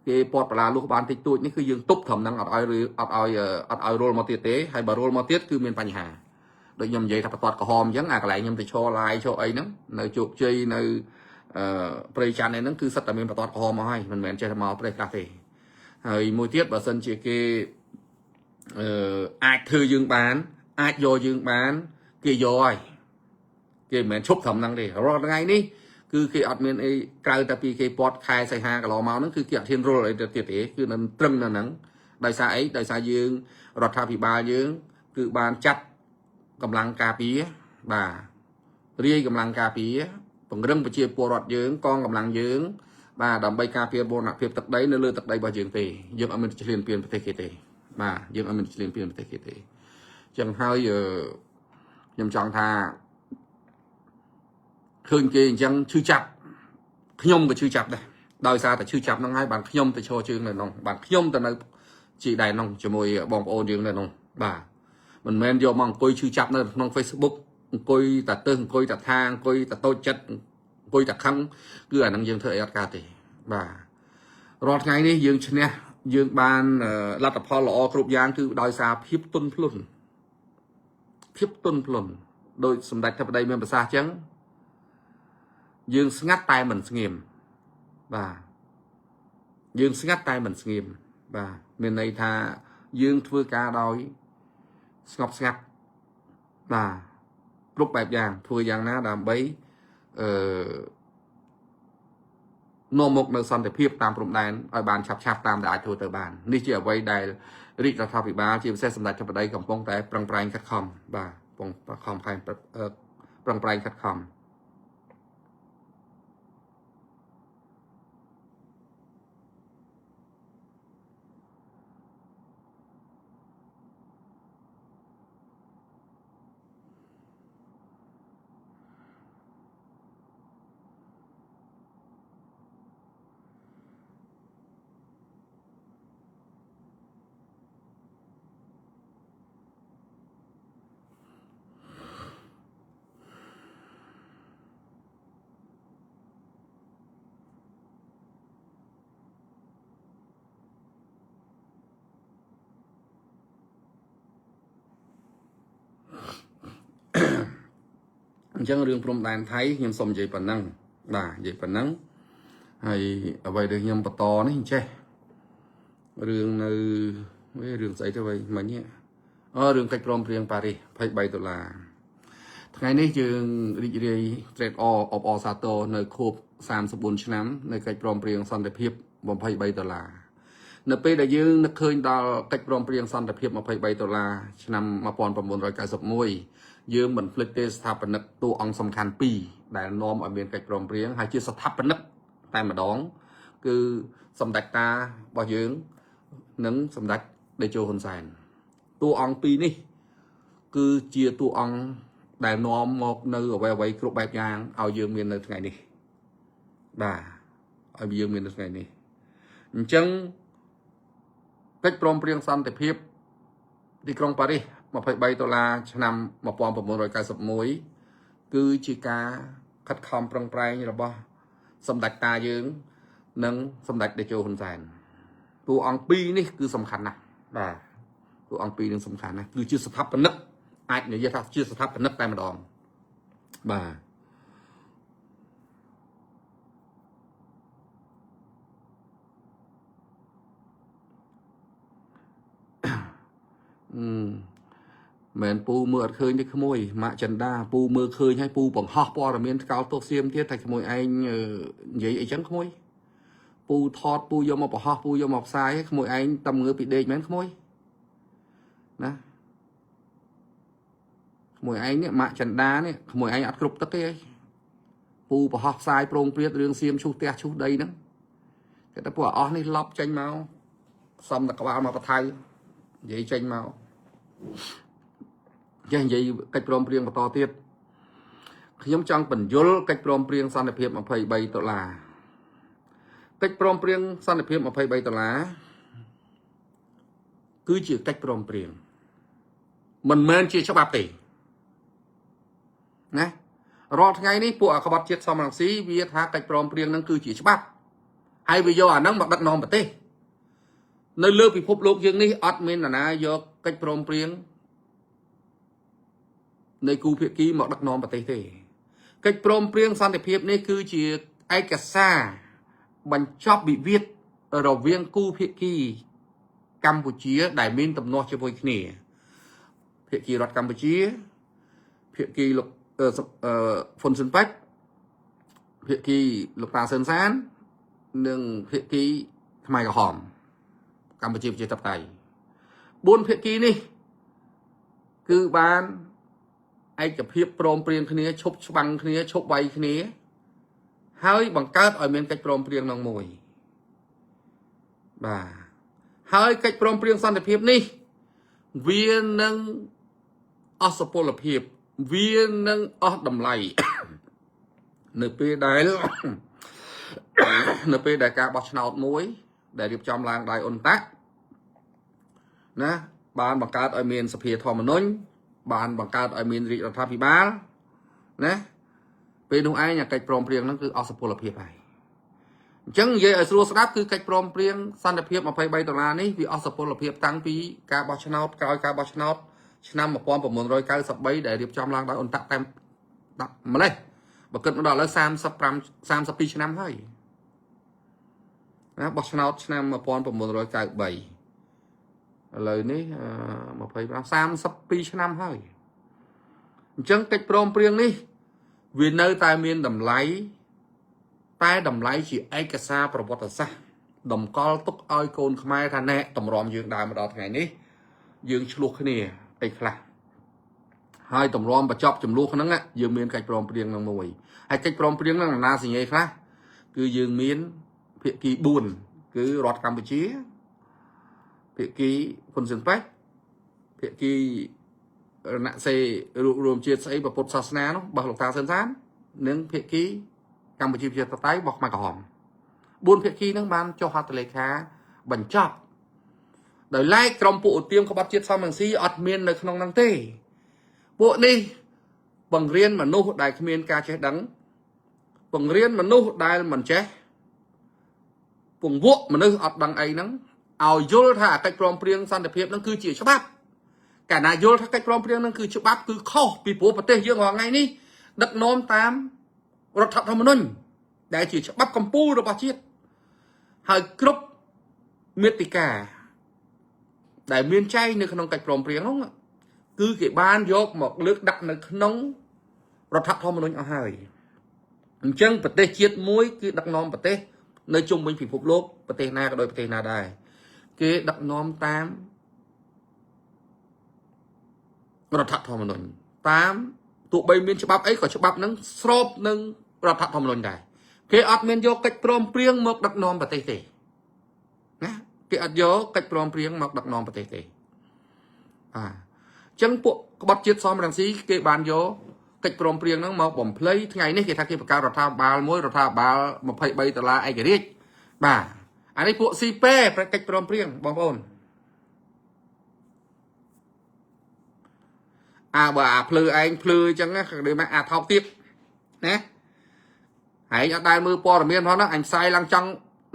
គេពាត់បលាលុះបានតិចតួចនេះគឺយើងទប់ត្រឹមហ្នឹងអត់ឲ្យអត់ឲ្យអត់ឲ្យរុលមកទៀតទេហើយបើរុលមកទៀតគឺមានបញ្ហាដូចខ្ញុំនិយាយថាបន្ទាត់ក្រហមអញ្ចឹងអាកន្លែងខ្ញុំទៅឈរឡាយឈរអីហ្នឹងនៅជោគជ័យនៅអឺព្រៃច័ន្ទអីហ្នឹងគឺសិតតែមានបន្ទាត់ក្រហមមកហើយមិនមែនចេះតែមកប្រេះខ្លះទេហើយមួយទៀតបើសិនជាគេអឺអាចធ្វើយើងបានអាចយកយើងបានគេយកហើយគេមិនមែនឈប់ត្រឹមហ្នឹងទេរាល់ថ្ងៃនេះគឺគេអត់មានអីក្រៅតែពីគេពាត់ខែសីហាកន្លងមកហ្នឹងគឺគេអត់ហ៊ានរុលអីទៅទៀតទេគឺនៅត្រឹមនៅហ្នឹងដោយសារអីដោយសារយើងរដ្ឋាភិបាលយើងគឺបានចាត់កម្លាំងការពារបាទរាយកម្លាំងការពារពង្រឹងប្រជាពលរដ្ឋយើងកងកម្លាំងយើងបាទដើម្បីការពារបូរណភាពទឹកដីនៅលើទឹកដីរបស់យើងទេយើងអត់មានឈ្លានពានប្រទេសគេទេបាទយើងអត់មានឈ្លានពានប្រទេសគេទេចឹងហើយខ្ញុំចង់ថាឃើញគេអញ្ចឹងឈឺចាប់ខ្ញុំក៏ឈឺចាប់ដែរដោយសារតែឈឺចាប់ហ្នឹងហើយបានខ្ញុំទៅឈរជើងនៅនោះបានខ្ញុំទៅនៅជីដែននោះជាមួយបងប្អូនយើងនៅនោះបាទមិនមែនយកមកអង្គុយឈឺចាប់នៅក្នុង Facebook អង្គុយតាទើសអង្គុយតាថាអង្គុយតាតូចចិត្តអង្គុយតាខឹងគឺអាហ្នឹងយើងធ្វើអីអត់កើតទេបាទរាល់ថ្ងៃនេះយើងឈ្នះយើងបានលទ្ធផលល្អគ្រប់យ៉ាងគឺដោយសារភាពទន់ភ្លន់ភាពទន់ភ្លន់ដោយសម្ដេចធិបតីមានប្រសាសន៍អញ្ចឹងយើងស្ងាត់តែមិនស្ងៀមបាទយើងស្ងាត់តែមិនស្ងៀមបាទមានន័យថាយើងធ្វើការដោយស្ងប់ស្ងាត់បាទគ្រប់បែបយ៉ាងធ្វើយ៉ាងណាដើម្បីអឺនាំមកនៅសន្តិភាពតាមព្រំដែនឲ្យបានឆាប់ឆាប់តាមដែលអាចធ្វើទៅបាននេះជាអ្វីដែលរាជរដ្ឋាភិបាលជាពិសេសសម្ដេចធិបតីកំពុងតែប្រឹងប្រែងខិតខំបាទកំពុងខំប្រឹងប្រែងខិតខំអញ្ចឹងរឿងព្រំដែនថៃខ្ញុំសូមនិយាយប៉ុណ្ណឹងបាទនិយាយប៉ុណ្ណឹងហើយអ្វីដែលខ្ញុំបន្តនេះចេះរឿងនៅរឿងស្អីទៅវិញមិញអូរឿងកិច្ចព្រមព្រៀងប៉ារីស23ដុល្លារថ្ងៃនេះយើងរីករាយត្រេកអរអបអរសាទរនៅខួប34ឆ្នាំនៅកិច្ចព្រមព្រៀងសន្តិភាព23ដុល្លារនៅពេលដែលយើងនឹកឃើញដល់កិច្ចព្រមព្រៀងសន្តិភាព23ដុល្លារឆ្នាំ1991យើងមិនភ្លេចទេស្ថាបនិកតួអង្គសំខាន់ពីរដែលនាំឲ្យមានកិច្ចព្រមព្រៀងហើយជាស្ថាបនិកតែម្ដងគឺសម្ដេចតារបស់យើងនិងសម្ដេចតេជោហ៊ុនសែនតួអង្គពីរនេះគឺជាតួអង្គដែលនាំមកនៅអ្វីៗគ្រប់បែបយ៉ាងឲ្យយើងមាននៅថ្ងៃនេះបាទឲ្យយើងមាននៅថ្ងៃនេះអញ្ចឹងកិច្ចព្រមព្រៀងសន្តិភាពទីក្រុងប៉ារីស23ដុល្លារឆ្នាំ1991គឺជាការខិតខំប្រឹងប្រែងរបស់សម្ដេចតាយើងនិងសម្ដេចតេជោហ៊ុនសែនតួអង្គពីរនេះគឺសំខាន់ណាស់បាទតួ តួអង្គពីរនឹងសំខាន់ណាស់គឺជាស្ថាបនិកអាចនិយាយថាជាស្ថាបនិកតែម្ដងបាទអឺមែនពូមើលអត់ឃើញទេក្មួយម៉ាក់ចិន្តាពូមើលឃើញហើយពូបង្ហោះព័ត៌មានថ្កោលទោសសៀមទៀតតែក្មួយឯងនិយាយអីចឹងក្មួយពូថតពូយកមកបង្ហោះពូយកមកផ្សាយក្មួយឯងតំងើពីដេកមែនក្មួយណាក្មួយឯងនេះម៉ាក់ចិន្តានេះក្មួយឯងអត់គ្រប់ទឹកទេអីពូបង្ហោះផ្សាយប្រងព្រាតរឿងសៀមឈូសផ្ទះឈូសដីហ្នឹងគេតែពួកអស់នេះឡប់ចេញមកសំតែក្បាលមកបថៅនិយាយចេញមកចេះនិយាយកិច្ចព្រមព្រៀងបន្តទៀតខ្ញុំចង់បញ្យលកិច្ចព្រមព្រៀងសន្តិភាព23ដុល្លារកិច្ចព្រមព្រៀងសន្តិភាព23ដុល្លារគឺជាកិច្ចព្រមព្រៀងមិនមែនជាច្បាប់ទេណារាល់ថ្ងៃនេះពួកអក្បត់ជាតិសំរងស៊ីវាថាកិច្ចព្រមព្រៀងនឹងគឺជាច្បាប់ហើយវាយកអាហ្នឹងមកដឹកនាំប្រទេសនៅលើពិភពលោកយើងនេះអត់មាននរណាយកកិច្ចព្រមព្រៀងនៃគូភាគីមកដឹកនាំប្រទេសទេកិច្ចព្រមព្រៀងសន្តិភាពនេះគឺជាឯកសារបញ្ចប់វិវាទរវាងគូភាគីកម្ពុជាដែលមានទំនាស់ជាមួយគ្នាភាគីរដ្ឋកម្ពុជាភាគីលោកហ្វុនស៊ិនប៉ិចភាគីលោកតាសឿនសាននិងភាគីខ្មែរក្រហមកម្ពុជាប្រជាធិបតេយ្យ4ភាគីនេះគឺបានឯកភាពព្រមព្រៀងគ្នាឈប់ច្បាំងគ្នាឈប់វាយគ្នាហើយបង្កើតឲ្យមានកិច្ចព្រមព្រៀងនឹងមួយបាទហើយកិច្ចព្រមព្រៀងសន្តិភាពនេះវានឹងអស់សុពលភាពវានឹងអស់តម្លៃ នៅពេលដែល នៅពេលដែលការបោះឆ្នោតមួយ ដែលរៀបចំឡើងដោយអ៊ុនតាក់ណាបានបង្កើតឲ្យមានសភាធម្មនុញ្ញបានបង្កើតឲ្យមានរាជរដ្ឋាភិបាលណាពេលនោះឯងអាកិច្ចព្រមព្រៀងហ្នឹងគឺអស់សុពលភាពហើយអញ្ចឹងនិយាយឲ្យស្រួលស្ដាប់គឺកិច្ចព្រមព្រៀងសន្តិភាព23ដុល្លារនេះវាអស់សុពលភាពតាំងពីការបោះឆ្នោតក្រោយការបោះឆ្នោតឆ្នាំ1993ដែលរៀបចំឡើងដោយអ៊ុនតាក់តែម្លេះបើគិតមកដល់ឥឡូវ35 32ឆ្នាំហើយណាបោះឆ្នោតឆ្នាំ1993ឥឡូវនេះ25 32ឆ្នាំហើយអញ្ចឹងកិច្ចព្រមព្រៀងនេះវានៅតែមានតម្លៃតែតម្លៃជាឯកសារប្រវត្តិសាស្ត្រតម្កល់ទុកឲ្យកូនខ្មែរថាណែតម្រាំយើងដើរមកដល់ថ្ងៃនេះយើងឆ្លោះគ្នាអីខ្លះហើយតម្រាំបញ្ចប់ចំនួនហ្នឹងយើងមានកិច្ចព្រមព្រៀងនឹងមួយហើយកិច្ចព្រមព្រៀងហ្នឹងណាសញ្ញេខ្លះគឺយើងមានភាគី4គឺរដ្ឋកម្ពុជាភាគីហ៊ុនស៊ិនប៉េចភាគីរណសេរួបរួមជាតិស្អីពុទ្ធសាសនានោះរបស់លោកតាសឿនសាននិងភាគីកម្ពុជាប្រជាធិបតេយ្យរបស់ខ្មែរក្រហម4ភាគីហ្នឹងបានចុះហត្ថលេខាបញ្ចប់ដោយឡែកក្រុមពួកឧទាមក្បត់ជាតិសំរងស៊ីអត់មាននៅក្នុងហ្នឹងទេពួកនេះបង្រៀនមនុស្សដែលគ្មានការចេះដឹងបង្រៀនមនុស្សដែលមិនចេះពង្វក់មនុស្សអត់ដឹងអីហ្នឹងឲ្យយល់ថាកិច្ចព្រមព្រៀងសន្តិភាពហ្នឹងគឺជាច្បាប់កាលណាយល់ថាកិច្ចព្រមព្រៀងហ្នឹងគឺច្បាប់គឺខុសពីព្រោះប្រទេសយើងរាល់ថ្ងៃនេះដឹកនាំតាមរដ្ឋធម្មនុញ្ញដែលជាច្បាប់កម្ពុជារបស់ជាតិហើយគ្រប់មេតិកាដែលមានចែងនៅក្នុងកិច្ចព្រមព្រៀងនោះគឺគេបានយកមកលើកដាក់នៅក្នុងរដ្ឋធម្មនុញ្ញអស់ហើយអញ្ចឹងប្រទេសជាតិមួយគឺដឹកនាំប្រទេសនៅជុំវិញពិភពលោកប្រទេសណាក៏ដោយប្រទេសណាដែរគេដឹកនាំតាមរដ្ឋធម្មនុញ្ញតាមទោះបីមានច្បាប់អីក៏ច្បាប់នឹងស្របនឹងរដ្ឋធម្មនុញ្ញដែរគេអត់មានយកកិច្ចព្រមព្រៀងមកដឹកនាំប្រទេសទេណាគេអត់យកកិច្ចព្រមព្រៀងមកដឹកនាំប្រទេសទេបាទអញ្ចឹងពួកក្បត់ជាតិសំរងស៊ីគេបានយកកិច្ចព្រមព្រៀងហ្នឹងមកបំភ្លៃថ្ងៃនេះគេថាគេបង្កើតរដ្ឋាភិបាលមួយរដ្ឋាភិបាល23ដុល្លារឯករាជ្យបាទអានេះពួកស៊ីពេប្រកិច្ចព្រមព្រៀងបងប្អូនអាបើអាភ្លឺឯងភ្លឺអញ្ចឹងណាដូចមកអាថោកទៀតណាឯងអត់ដែលមើលព័ត៌មានផងណាអញផ្សាយឡើងចង់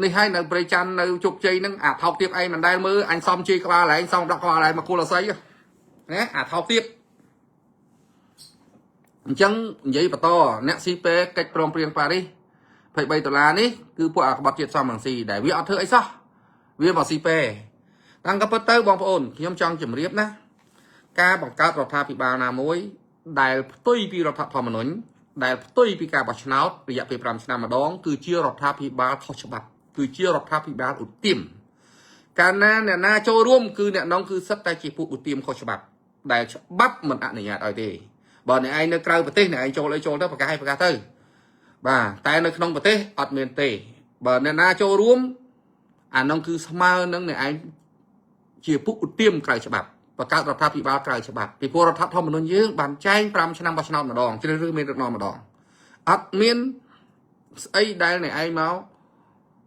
នេះហើយនៅព្រៃច័ន្ទនៅជោគជ័យហ្នឹងអាថោកទៀតឯងមិនដែលមើលអញសំជ័យក្បាលឯងសំដាក់ក្បាលឯងមកគល់អស័យណាអាថោកទៀតអញ្ចឹងនិយាយបន្តអ្នកស៊ីពេកិច្ចព្រមព្រៀងប៉ារីស23ដុល្លារនេះគឺពួកអាក្បត់ជាតិសំរងស៊ីដែលវាអត់ធ្វើអីសោះវាមកស៊ីពេតាំងក៏ពិតទៅបងប្អូនខ្ញុំចង់ជម្រាបណាការបង្កើតរដ្ឋាភិបាលណាមួយដែលផ្ទុយពីរដ្ឋធម្មនុញ្ញដែលផ្ទុយពីការបោះឆ្នោតរយៈពេល5ឆ្នាំម្ដងគឺជារដ្ឋាភិបាលខុសច្បាប់គឺជារដ្ឋាភិបាលឧទាមកាលណាអ្នកណាចូលរួមគឺអ្នកនងគឺសិតតែជាពួកឧទាមខុសច្បាប់ដែលច្បាប់មិនអនុញ្ញាតឲ្យទេបើអ្នកឯងនៅក្រៅប្រទេសអ្នកឯងចូលអីចូលទៅប្រកាសឲ្យប្រកាសទៅបាទតែនៅក្នុងប្រទេសអត់មានទេបើអ្នកណាចូលរួមអានោះគឺស្មើនឹងអ្នកឯងជាពួកឧទាមក្រៅច្បាប់បង្កើតរដ្ឋាភិបាលក្រៅច្បាប់ពីព្រោះរដ្ឋធម្មនុញ្ញយើងបានចែង5ឆ្នាំបោះឆ្នោតម្ដងជ្រើសរើសមានដឹកនាំម្ដងអត់មានស្អីដែលអ្នកឯងមក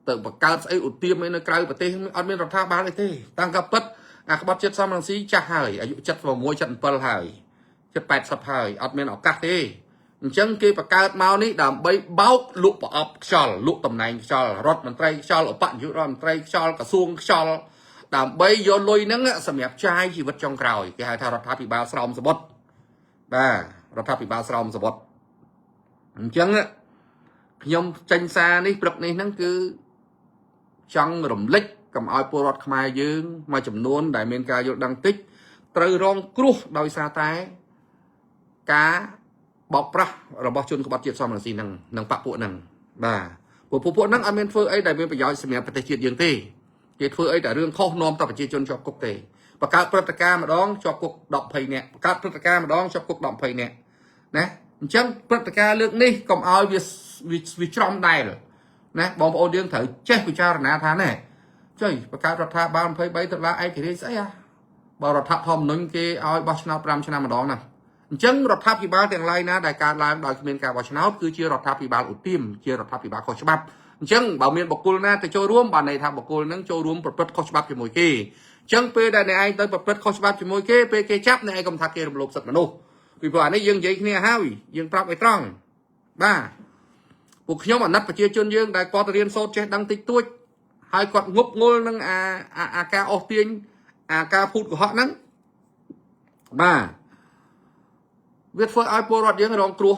ទៅបង្កើតស្អីឧទាមអីនៅក្រៅប្រទេសអត់មានរដ្ឋាភិបាលអីទេតាំងក៏ពិតអាក្បត់ជាតិសំរងស៊ីចាស់ហើយអាយុ76 77ហើយចិត្ត80ហើយអត់មានឱកាសទេអញ្ចឹងគេបង្កើតមកនេះដើម្បីបោកលក់ប្រអប់ខ្យល់លក់តំណែងខ្យល់រដ្ឋមន្ត្រីខ្យល់ឧបនាយករដ្ឋមន្ត្រីខ្យល់ក្រសួងខ្យល់ដើម្បីយកលុយហ្នឹងសម្រាប់ចាយជីវិតចុងក្រោយគេហៅថារដ្ឋាភិបាលស្រោមសបុតបាទរដ្ឋាភិបាលស្រោមសបុតអញ្ចឹងខ្ញុំចេញសារនេះព្រឹកនេះហ្នឹងគឺចង់រំលឹកកុំឲ្យពលរដ្ឋខ្មែរយើងមួយចំនួនដែលមានការយល់ដឹងតិចត្រូវរងគ្រោះដោយសារតែការបោកប្រាស់របស់ជនក្បត់ជាតិសំរងស៊ីនឹងនិងបពពួកនឹងបាទពួកពួកហ្នឹងអត់មានធ្វើអីដែលមានប្រយោជន៍សម្រាប់ប្រទេសជាតិយើងទេគេធ្វើអីតែរឿងខុសនាំតែប្រជាជនជាប់គុកទេបង្កើតព្រឹត្តិការណ៍ម្ដងជាប់គុក10 20នាក់បង្កើតព្រឹត្តិការណ៍ម្ដងជាប់គុក10 20នាក់ណាអញ្ចឹងព្រឹត្តិការណ៍លើកនេះកុំឲ្យវាវាច្រំដែលណាបងប្អូនយើងត្រូវចេះពិចារណាថាណែចុយបង្កើតរដ្ឋាភិបាល23ដុល្លារឯករាជ្យស្អីអាបើរដ្ឋធម្មនុញ្ញគេឲ្យបោះឆ្នោត5ឆ្នាំម្ដងណាអញ្ចឹងរដ្ឋាភិបាលទាំងឡាយណាដែលកើតឡើងដោយគ្មានការបោះឆ្នោតគឺជារដ្ឋាភិបាលឧទាមជារដ្ឋាភិបាលខុសច្បាប់អញ្ចឹងបើមានបុគ្គលណាទៅចូលរួមបានន័យថាបុគ្គលនឹងចូលរួមប្រព្រឹត្តខុសច្បាប់ជាមួយគេអញ្ចឹងពេលដែលអ្នកឯងទៅប្រព្រឹត្តខុសច្បាប់ជាមួយគេពេលគេចាប់អ្នកឯងកុំថាគេរំលោភសិទ្ធិមនុស្សពីព្រោះអានេះយើងនិយាយគ្នាហើយយើងប្រាប់ឲ្យត្រង់បាទពួកខ្ញុំអាណិតប្រជាជនយើងដែលគាត់រៀនសូត្រចេះដឹងតិចតួចហើយគាត់ងប់ងល់នឹងអាអាការអស់ទាញអាការភូតកុហកហ្នឹងបាទវាធ្វើឲ្យពលរដ្ឋយើងរងគ្រោះ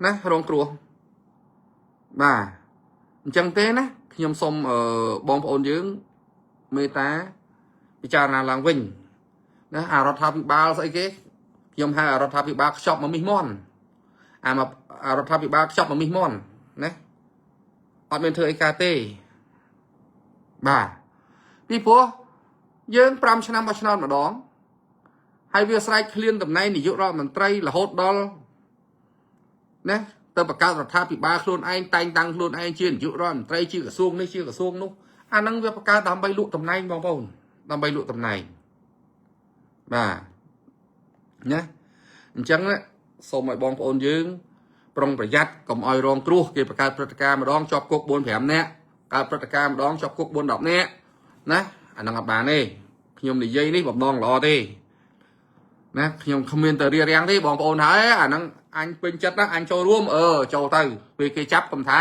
ណារងគ្រោះបាទអញ្ចឹងទេណាខ្ញុំសូមបងប្អូនយើងមេត្តាពិចារណាឡើងវិញណាអារដ្ឋាភិបាលស្អីគេខ្ញុំហៅអារដ្ឋាភិបាលខ្ចប់មកមីសមន់អាមកអារដ្ឋាភិបាលខ្ចប់មកមីសមន់ណាអត់មានធ្វើអីកើតទេបាទពីព្រោះយើង5ឆ្នាំបោះឆ្នោតម្ដងហើយវាស្រែកឃ្លានតំណែងនាយករដ្ឋមន្ត្រីរហូតដល់ណាទៅបង្កើតរដ្ឋាភិបាលខ្លួនឯងតែងតាំងខ្លួនឯងជានាយករដ្ឋមន្ត្រីជាក្រសួងនេះជាក្រសួងនោះអាហ្នឹងវាបង្កើតដើម្បីលក់តំណែងបងប្អូនដើម្បីលក់តំណែងបាទណាអញ្ចឹងសូមឲ្យបងប្អូនយើងប្រុងប្រយ័ត្នកុំឲ្យរងគ្រោះគេបង្កើតព្រឹត្តិការណ៍ម្ដងជាប់គុក4 5នាក់កើតព្រឹត្តិការណ៍ម្ដងជាប់គុក4 10នាក់ណាអាហ្នឹងអត់បានទេខ្ញុំនិយាយនេះបំណងល្អទេណាខ្ញុំគ្មានទៅរៀបរៀងទេបងប្អូនហើយអាហ្នឹងអញពេញចិត្តណាអញចូលរួមអឺចូលទៅពេលគេចាប់កុំថា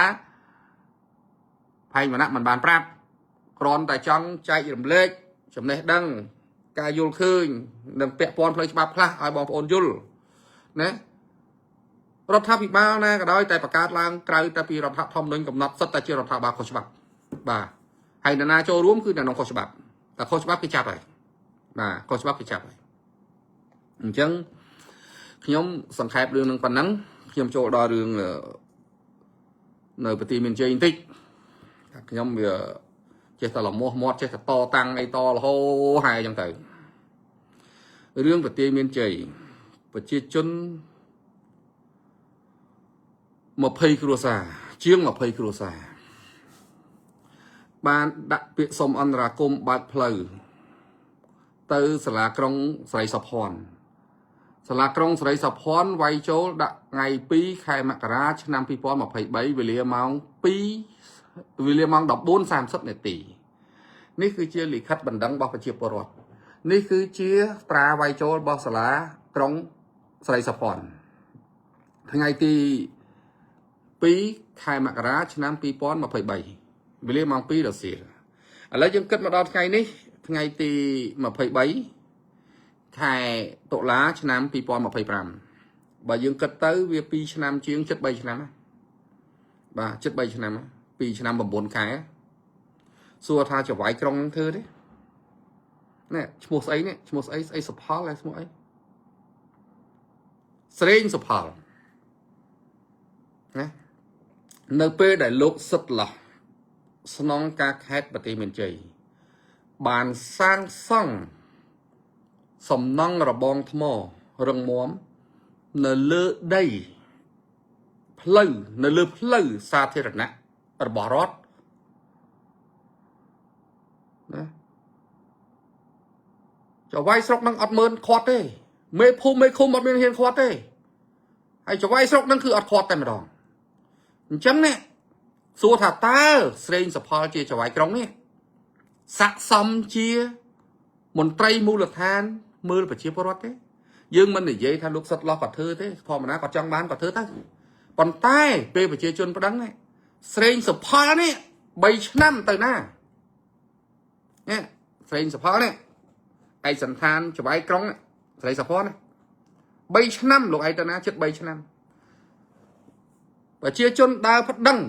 ផែងវណ្ណៈមិនបានប្រាប់គ្រាន់តែចង់ចែករំលែកចំណេះដឹងការយល់ឃើញនិងពាក់ព័ន្ធផ្លូវច្បាប់ខ្លះឲ្យបងប្អូនយល់ណារដ្ឋាភិបាលណាក៏ដោយតែបង្កើតឡើងក្រៅតែពីរដ្ឋធម្មនុញ្ញកំណត់សិតតែជារដ្ឋាភិបាលខុសច្បាប់បាទហើយនរណាចូលរួមគឺអ្នកនងខុសច្បាប់តែខុសច្បាប់គេចាប់ហើយបាទខុសច្បាប់គេចាប់ហើយអញ្ចឹងខ្ញុំសង្ខេបរឿងនឹងប៉ុណ្ណឹងខ្ញុំចូលដល់រឿងនៅប្រទីមានជ័យបន្តិចខ្ញុំវាចេះតែលមាស់មាត់ចេះតែតតាំងអីតរហូហើយអញ្ចឹងទៅរឿងប្រទីមានជ័យប្រជាជន20គ្រួសារជាង20គ្រួសារបានដាក់ពាក្យសុំអន្តរាគមន៍បើកផ្លូវទៅសាលាក្រុងស្រីសុភ័ណ្ឌសាលាក្រុងស្រីសុភ័ណ្ឌវាយចូលដាក់ថ្ងៃ2ខែមករាឆ្នាំ2023វេលាម៉ោង2វេលាម៉ោង14:30នាទីនេះគឺជាលិខិតបណ្ដឹងរបស់ប្រជាពលរដ្ឋនេះគឺជាត្រាវាយចូលរបស់សាលាក្រុងស្រីសុភ័ណ្ឌថ្ងៃទី2ខែមករាឆ្នាំ2023 វេលាម៉ោង2រសៀលឥឡូវយើងគិតមកដល់ថ្ងៃនេះថ្ងៃទី23ខែតុលាឆ្នាំ2025បើយើងគិតទៅវា2ឆ្នាំជាងជិត3ឆ្នាំណាបាទជិត3ឆ្នាំ2ឆ្នាំ9ខែសួរថាចវាយក្រុងនឹងធ្វើទេនេះឈ្មោះស្អីនេះឈ្មោះស្អីស្អីសុផលហើយឈ្មោះអីស្រេងសុផលណានៅពេលដែលលោកសិតឡោះស្នងការខេត្តប្រទេសមានជ័យបានសាងសង់សំណង់របងថ្មរឹងមាំនៅលើដីផ្លូវនៅលើផ្លូវសាធារណៈរបស់រដ្ឋណាចៅវាយស្រុកនឹងអត់មើលខាត់ទេមេភូមិមេឃុំអត់មានហ៊ានខាត់ទេហើយចៅវាយស្រុកនឹងគឺអត់ខាត់តែម្ដងអញ្ចឹងនេះសួរថាតើស្រេងសផលជាចៅវាយក្រុងនេះស័កសមជាមន្ត្រីមូលដ្ឋានមើលប្រជាពលរដ្ឋទេយើងមិននិយាយថាលោកសិតលោះគាត់ធ្វើទេធម្មតាគាត់ចង់បានគាត់ធ្វើទៅប៉ុន្តែពេលប្រជាជនប្តឹងនេះស្រេងសផលនេះ3ឆ្នាំទៅណានេះស្រេងសផលនេះឯកសន្តានចៅវាយក្រុងស្រេងសផលនេះ3ឆ្នាំលោកឯងទៅណាជិត3ឆ្នាំប្រជាជនដើរប្តឹង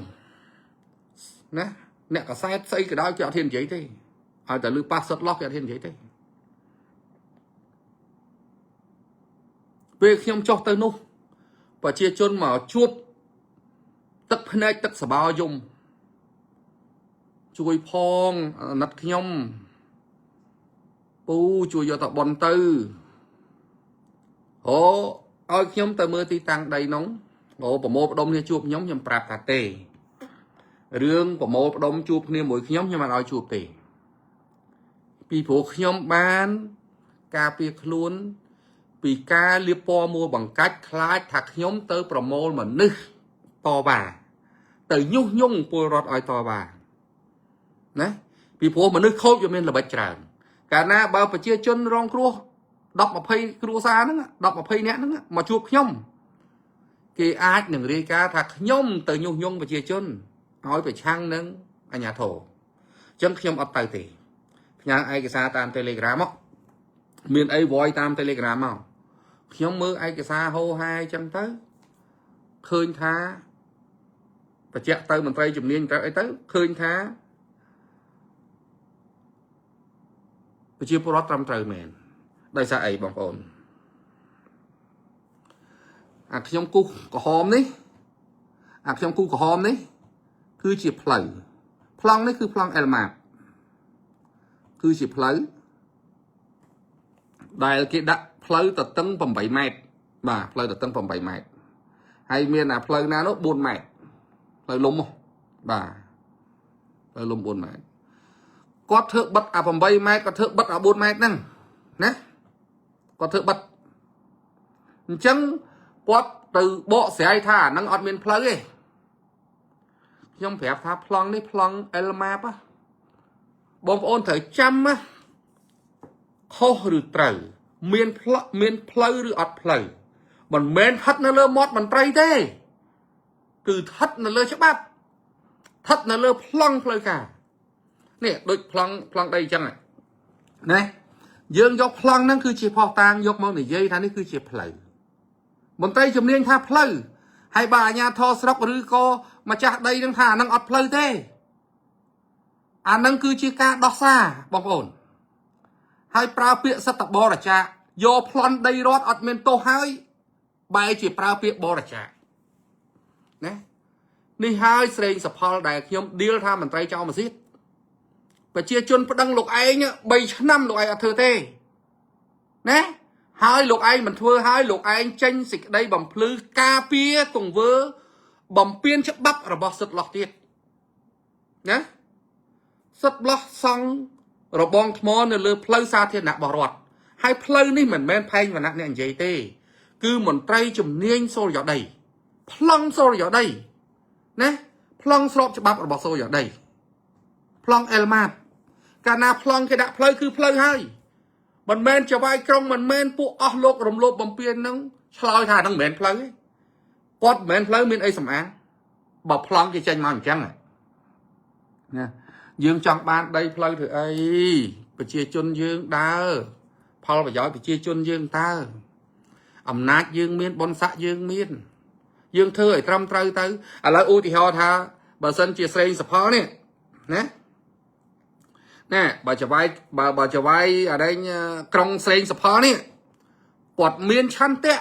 ណាអ្នកកសែតស្អីក៏ដោយគេអត់ហ៊ាននិយាយទេឲ្យតែលឺប៉ះសិតលោះគេអត់ហ៊ាននិយាយទេពេលខ្ញុំចុះទៅនោះប្រជាជនមកជួបទឹកភ្នែកទឹកសបោយំជួយផងអាណិតខ្ញុំពូជួយយកតប៉ុនទៅអូឲ្យខ្ញុំទៅមើលទីតាំងដីនោះអូប្រមូលផ្ដុំគ្នាជួបខ្ញុំខ្ញុំប្រាប់ថាទេរឿងប្រមូលផ្ដុំជួបគ្នាមួយខ្ញុំខ្ញុំអត់ឲ្យជួបទេពីព្រោះខ្ញុំបានការពារខ្លួនពីការលៀបពណ៌មួលបង្កាច់ខ្លាចថាខ្ញុំទៅប្រមូលមនុស្សតវ៉ាទៅញុះញង់ពលរដ្ឋឲ្យតវ៉ាណាពីព្រោះមនុស្សខូចវាមានល្បិចច្រើនកាលណាបើប្រជាជនរងគ្រោះ10 20គ្រួសារហ្នឹង10 20នាក់ហ្នឹងមកជួបខ្ញុំគេអាចនឹងរាយការណ៍ថាខ្ញុំទៅញុះញង់ប្រជាជនឲ្យប្រឆាំងនឹងអាជ្ញាធរអញ្ចឹងខ្ញុំអត់ទៅទេផ្ញើឯកសារតាម Telegram មកមានអី voice តាម Telegram មកខ្ញុំមើលឯកសារហោហែអញ្ចឹងទៅឃើញថាបញ្ជាក់ទៅមន្ត្រីជំនាញទៅអីទៅឃើញថាប្រជាពលរដ្ឋត្រឹមត្រូវមែនដោយសារអីបងប្អូនអាខ្ញុំគូសក្រហមនេះអាខ្ញុំគូសក្រហមនេះគឺជាផ្លូវប្លង់នេះគឺប្លង់អែលម៉ាតគឺជាផ្លូវដែលគេដាក់ផ្លូវតតឹង8ម៉ែត្របាទផ្លូវតតឹង8ម៉ែត្រហើយមានអាផ្លូវណានោះ4ម៉ែត្រផ្លូវលំហ៎បាទផ្លូវលំ4ម៉ែត្រគាត់ធ្វើបិទអា8ម៉ែត្រគាត់ធ្វើបិទអា4ម៉ែត្រហ្នឹងណាគាត់ធ្វើបិទអញ្ចឹងគាត់ទៅបកស្រាយថាអាហ្នឹងអត់មានផ្លូវទេខ្ញុំប្រាប់ថាប្លង់នេះប្លង់អែលម៉ាបបងប្អូនត្រូវចាំណាខុសឬត្រូវមានផ្លមានផ្លូវឬអត់ផ្លូវមិនមែនស្ថិតនៅលើមាត់មន្ត្រីទេគឺស្ថិតនៅលើច្បាប់ស្ថិតនៅលើប្លង់ផ្លូវការនេះដូចប្លង់ប្លង់ដីអញ្ចឹងណាយើងយកប្លង់ហ្នឹងគឺជាផុសតាងយកមកនិយាយថានេះគឺជាផ្លូវមន្ត្រីជំនាញថាផ្លូវហើយបើអាជ្ញាធរស្រុកឬក៏ម្ចាស់ដីនឹងថាអាហ្នឹងអត់ផ្លូវទេអាហ្នឹងគឺជាការដោះសារបងប្អូនហើយប្រើពាក្យសិទ្ធបរិច្ចាគយកប្លន់ដីរដ្ឋអត់មានទោសហើយបែរជាប្រើពាក្យបរិច្ចាគណានេះហើយស្រេងសផលដែលខ្ញុំឌីលថាមន្ត្រីចៅម៉ាស៊ីតប្រជាជនប្តឹងលោកឯង3ឆ្នាំលោកឯងអត់ធ្វើទេណាហើយលោកឯងមិនធ្វើហើយលោកឯងចេញសេចក្តីបំភ្លឺការពារទង្វើបំពេញច្បាប់របស់សិទ្ធិលោះទៀតណាសិទ្ធិលោះសង់របងថ្មនៅលើផ្លូវសាធារណៈរបស់រដ្ឋហើយផ្លូវនេះមិនមែនផែងវណ្ណៈអ្នកនិយាយទេគឺមន្ត្រីជំនាញសូរិយោដីប្លង់សូរិយោដីណាប្លង់ស្របច្បាប់របស់សូរិយោដីប្លង់អែលម៉ាតកាលណាប្លង់គេដាក់ផ្លូវគឺផ្លូវហើយមិនមែនចវាយក្រុងមិនមែនពួកអស់លោករំលោភបំពាននឹងឆ្លើយថាហ្នឹងមិនមែនផ្លូវទេគាត់មិនមែនផ្លូវមានអីសំអាងបើប្លង់គេចេញមកអញ្ចឹង ណាយើងចង់បានដីផ្លូវធ្វើអីប្រជាជនយើងដើរផលប្រយោជន៍ប្រជាជនយើងតើអំណាចយើងមានបុណ្យស័ក្តិយើងមានយើងធ្វើឲ្យត្រឹមត្រូវទៅឥឡូវឧទាហរណ៍ថាបើសិនជាស្រេងសផលនេះណាណែបើចវាយបើបើចវាយអរែងក្រុងស្រេងសផលនេះគាត់មានឆន្ទៈ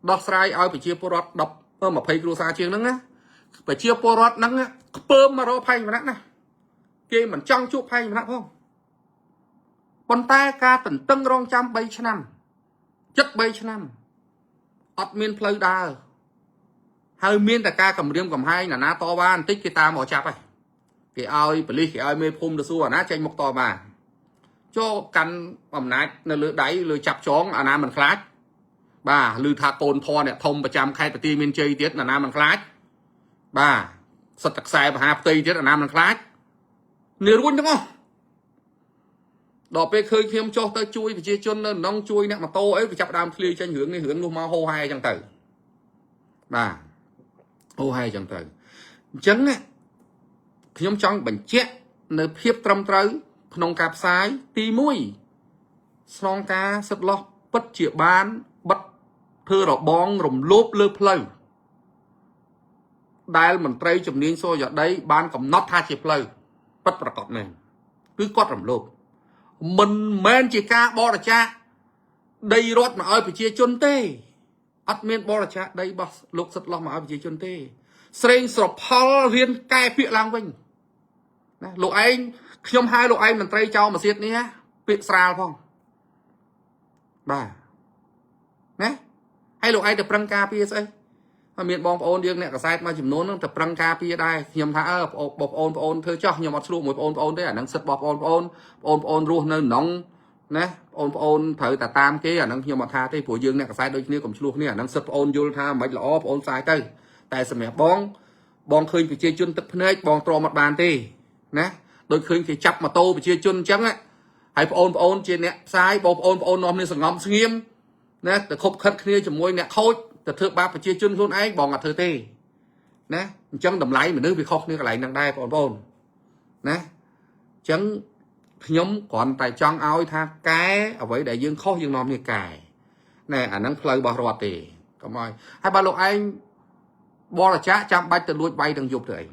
ដោះស្រាយឲ្យប្រជាពលរដ្ឋ10 20គ្រួសារជាងហ្នឹងណាប្រជាពលរដ្ឋហ្នឹងខ្ពើមមករកផែងវណ្ណៈណាគេមិនចង់ជួបផែងវណ្ណៈផងប៉ុន្តែការតន្ទឹងរង់ចាំ3ឆ្នាំចិត្ត3ឆ្នាំអត់មានផ្លូវដើរហើយមានតែការគម្រាមកំហែងណានាតវ៉ាបន្តិចគេតាមមកចាប់ហើយគេឲ្យប៉ូលីសគេឲ្យមេភូមិទៅសួរអាណាចេញមុខតវ៉ាចូលកាន់អំណាចនៅលើដៃលើចាប់ចងអាណាមិនខ្លាចបាទឮថាកូនធរអ្នកធំប្រចាំខេត្តបន្ទាយមានជ័យទៀតអាណាមិនខ្លាចបាទសិតតែខ្សែមហាផ្ទៃទៀតអាណាមិនខ្លាចនេះរួញទាំងអស់ដល់ពេលឃើញខ្ញុំចុះទៅជួយប្រជាជននៅក្នុងជួយអ្នកម៉ូតូអីក៏ចាប់ដើមធ្លាយចេញរឿងនេះរឿងនោះមកហោហែអញ្ចឹងទៅបាទហោហែអញ្ចឹងទៅអញ្ចឹងណាខ្ញុំចង់បញ្ជាក់នៅភាពត្រឹមត្រូវក្នុងការផ្សាយទី1ស្នងការសិទ្ធិលោះពិតជាបានបិទធ្វើរបងរំលោភលើផ្លូវដែលមន្ត្រីជំនាញសូយ៉ាដីបានកំណត់ថាជាផ្លូវពិតប្រកបមែនគឺគាត់រំលោភមិនមែនជាការបរិច្ចាគដីរដ្ឋមកឲ្យប្រជាជនទេអត់មានបរិច្ចាគដីរបស់លោកសិទ្ធិលោះមកឲ្យប្រជាជនទេស្រេងស្រផលរៀនកែពាក្យឡើងវិញណាលោកឯងខ្ញុំហៅលោកឯងមន្ត្រីចៅមកសៀតនេះណាពាក្យស្រាលផងបាទណាហើយលោកឯងទៅប្រឹងការពារស្អីហើយមានបងប្អូនយើងអ្នកកសែតមួយចំនួនហ្នឹងទៅប្រឹងការពារដែរខ្ញុំថាអើបងប្អូនបងប្អូនធ្វើចោះខ្ញុំអត់ឆ្លោះមួយបងប្អូនទេអាហ្នឹងសិទ្ធិរបស់បងប្អូនបងប្អូនរស់នៅក្នុងណាបងប្អូនត្រូវតែតាមគេអាហ្នឹងខ្ញុំអត់ថាទេព្រោះយើងអ្នកកសែតដូចគ្នាកុំឆ្លោះគ្នាអាហ្នឹងសិទ្ធិបងប្អូនយល់ថាមិនល្អបងប្អូនផ្សាយទៅតែសម្រាប់បងបងឃើញប្រជាជនទឹកភ្នែកបងទ្រាំអត់បានទេណាដូចឃើញគេចាប់ម៉ូតូប្រជាជនអញ្ចឹងហើយបងប្អូនជាអ្នកផ្សាយបងប្អូនបងប្អូននាំគ្នាសងំស្ងៀមណាទៅខົບខិតគ្នាជាមួយអ្នកខូចទៅធ្វើបាបប្រជាជនខ្លួនឯងបងអត់ធ្វើទេណាអញ្ចឹងតម្លៃមនុស្សវាខុសគ្នាកន្លែងហ្នឹងដែរបងប្អូនណាអញ្ចឹងខ្ញុំគ្រាន់តែចង់ឲ្យថាកែអ្វីដែលយើងខុសយើងនាំគ្នាកែណែអាហ្នឹងផ្លូវរបស់រដ្ឋទេកុំឲ្យហើយបើលោកឯងបរិច្ចាគចាំបាច់ទៅលួចបាយទាំងយប់ទៅអី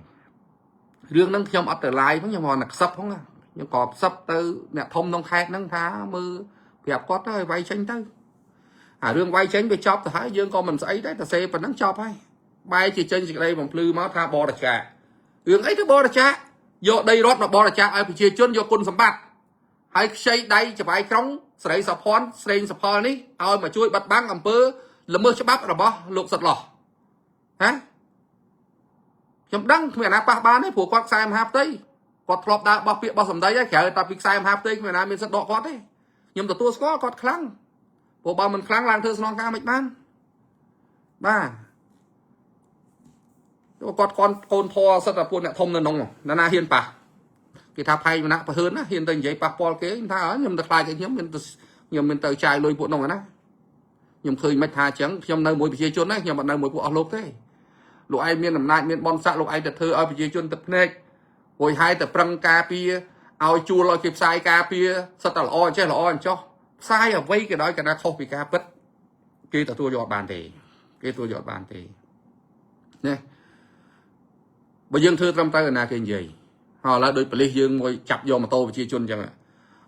រឿងហ្នឹងខ្ញុំអត់ទៅឡាយផងខ្ញុំមកតែខ្សឹបផងណាខ្ញុំក៏ខ្សឹបទៅអ្នកធំក្នុងខេត្តហ្នឹងថាមើលប្រាប់គាត់ទៅឲ្យវាយចេញទៅអារឿងវាយចេញវាចប់ទៅហើយយើងក៏មិនស្អីដែរតែសេប៉ុណ្ណឹងចប់ហើយបែរជាចេញសេចក្តីបំភ្លឺមកថាបរិច្ចាគរឿងអីទៅបរិច្ចាគយកដីរដ្ឋមកបរិច្ចាគឲ្យប្រជាជនយកគុណសម្បត្តិហើយខ្ចីដៃចវាយក្រុងស្រីសុភ័ណ្ឌស្រេងសុផលនេះឲ្យមកជួយបាត់បង់អំពើល្មើសច្បាប់របស់លោកសិតលោះហ៎ខ្ញុំដឹងគ្មានអាណាប៉ះបានទេព្រោះគាត់ខ្សែមហាផ្ទៃគាត់ធ្លាប់ដើរបោះពាក្យបោះសម្ដីហើយក្រៅតែពីខ្សែមហាផ្ទៃគ្មានអាណាមានសិទ្ធិដកគាត់ទេខ្ញុំទទួលស្គាល់គាត់ខ្លាំងព្រោះបើមិនខ្លាំងឡើងធ្វើស្នងការមិនបានបាទគាត់គាត់កូនធរសិតតែពួកអ្នកធំនៅក្នុងណាណាហ៊ានប៉ះគេថាផែងមណៈប្រហឿនណាហ៊ានទៅនិយាយប៉ះពាល់គេថាខ្ញុំទៅខ្លាចអីខ្ញុំមានខ្ញុំមានទៅចាយលុយពួកនោះណាខ្ញុំឃើញមិនថាអញ្ចឹងខ្ញុំនៅមួយប្រជាជនណាខ្ញុំអត់នៅមួយពួកអស់លោកទេលោកឯងមានអំណាចមានបនស័កលោកឯងទៅធ្វើឲ្យប្រជាជនទឹកភ្នែករួចហើយទៅប្រឹងការពារឲ្យជួលឲ្យគេផ្សាយការពារសិតតែល្អអញ្ចេះល្អអញ្ចោះផ្សាយអ្វីក៏ដោយកាលណាខុសពីការពិតគេទទួលយកបានទេគេទទួលយកបានទេណាបើយើងធ្វើត្រឹមត្រូវណាគេនិយាយហើយឥឡូវដូចប៉ូលីសយើងមួយចាប់យកម៉ូតូប្រជាជនអញ្ចឹង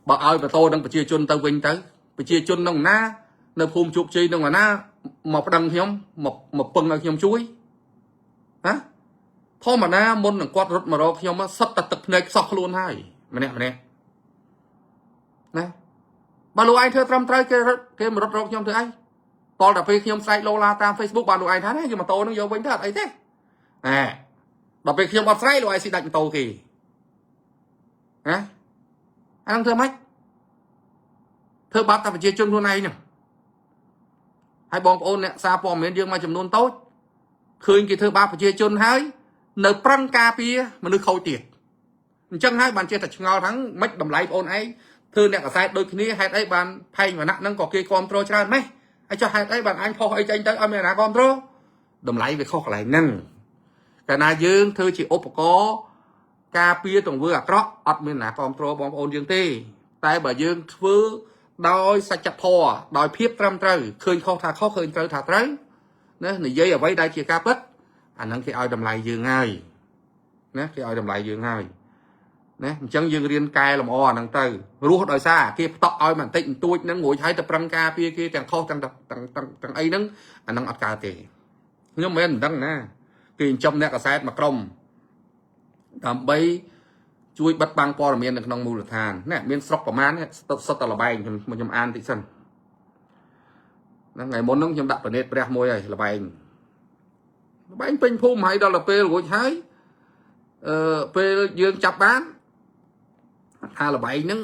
បើឲ្យម៉ូតូនឹងប្រជាជនទៅវិញទៅប្រជាជននឹងណានៅភូមិជោគជ័យនឹងណាមកប្តឹងខ្ញុំមកមកពឹងឲ្យខ្ញុំជួយណាធម្មតាមុននឹងគាត់រត់មករកខ្ញុំសិតតែទឹកភ្នែកខ្សោះខ្លួនហើយម្នាក់ម្នាក់ណាបើលោកឯងធ្វើត្រឹមត្រូវគេគេមករត់រកខ្ញុំធ្វើអីតលតែពេលខ្ញុំស្រែកលោឡាតាម Facebook បានលោកឯងថាណាយកម៉ូតូនឹងយកវិញទៅអត់អីទេណែដល់ពេលខ្ញុំអត់ស្រែកលោកឯងស៊ីដាច់ម៉ូតូគេណាអានឹងធ្វើម៉េចធ្វើបាបតែប្រជាជនខ្លួនឯងហ្នឹងហើយបងប្អូនអ្នកសារព័ត៌មានយើងមួយចំនួនតូចឃើញគេធ្វើបាបប្រជាជនហើយនៅប្រឹងការពារមនុស្សខូចទៀតអញ្ចឹងហើយបានចេះតែឆ្ងល់ហ្នឹងមិនតម្លៃបងអូនឯងធ្វើអ្នកកសែតដូចគ្នាហេតុអីបានផែងវណ្ណៈហ្នឹងក៏គេគ្រប់គ្រងច្រើនម៉េះហើយចុះហេតុអីបានអញផុសអីចេញទៅឲ្យមានអ្នកណាគ្រប់គ្រងតម្លៃវាខុសកន្លែងហ្នឹងកាលណាយើងធ្វើជាឧបករណ៍ ការពារទង្វើអាក្រក់អត់មានណាគ្រប់គ្រងបងប្អូនយើងទេ តែបើយើងធ្វើដោយសច្ចធម៌ដោយភាពត្រឹមត្រូវឃើញខុសថាខុសឃើញត្រូវថាត្រូវណានិយាយអ្វីដែលជាការពិតអាហ្នឹងគេឲ្យតម្លៃយើងហើយណាគេឲ្យតម្លៃយើងហើយណាអញ្ចឹងយើងរៀនកែលម្អអាហ្នឹងទៅរស់ដោយសារគេផ្តក់ឲ្យបន្តិចបន្តួចហ្នឹងរួចហើយទៅប្រឹងការពារគេទាំងខុសទាំងទាំងទាំងទាំងអីហ្នឹងអាហ្នឹងអត់កើតទេខ្ញុំមិនមែនមិនដឹងណាគេចិញ្ចឹមអ្នកកសែតមួយក្រុមដើម្បីជួយបិទបាំងព័ត៌មាននៅក្នុងមូលដ្ឋានណាមានស្រុកប្រមាណសុទ្ធតែលបែងខ្ញុំខ្ញុំអានតិចសិនហ្នឹងថ្ងៃមុនហ្នឹងខ្ញុំដាក់ប្រណេតព្រះមួយហើយលបែងលបែងពេញភូមិហើយដល់ទៅពេលរួចហើយអឺពេលយើងចាប់បានថាលបែងហ្នឹង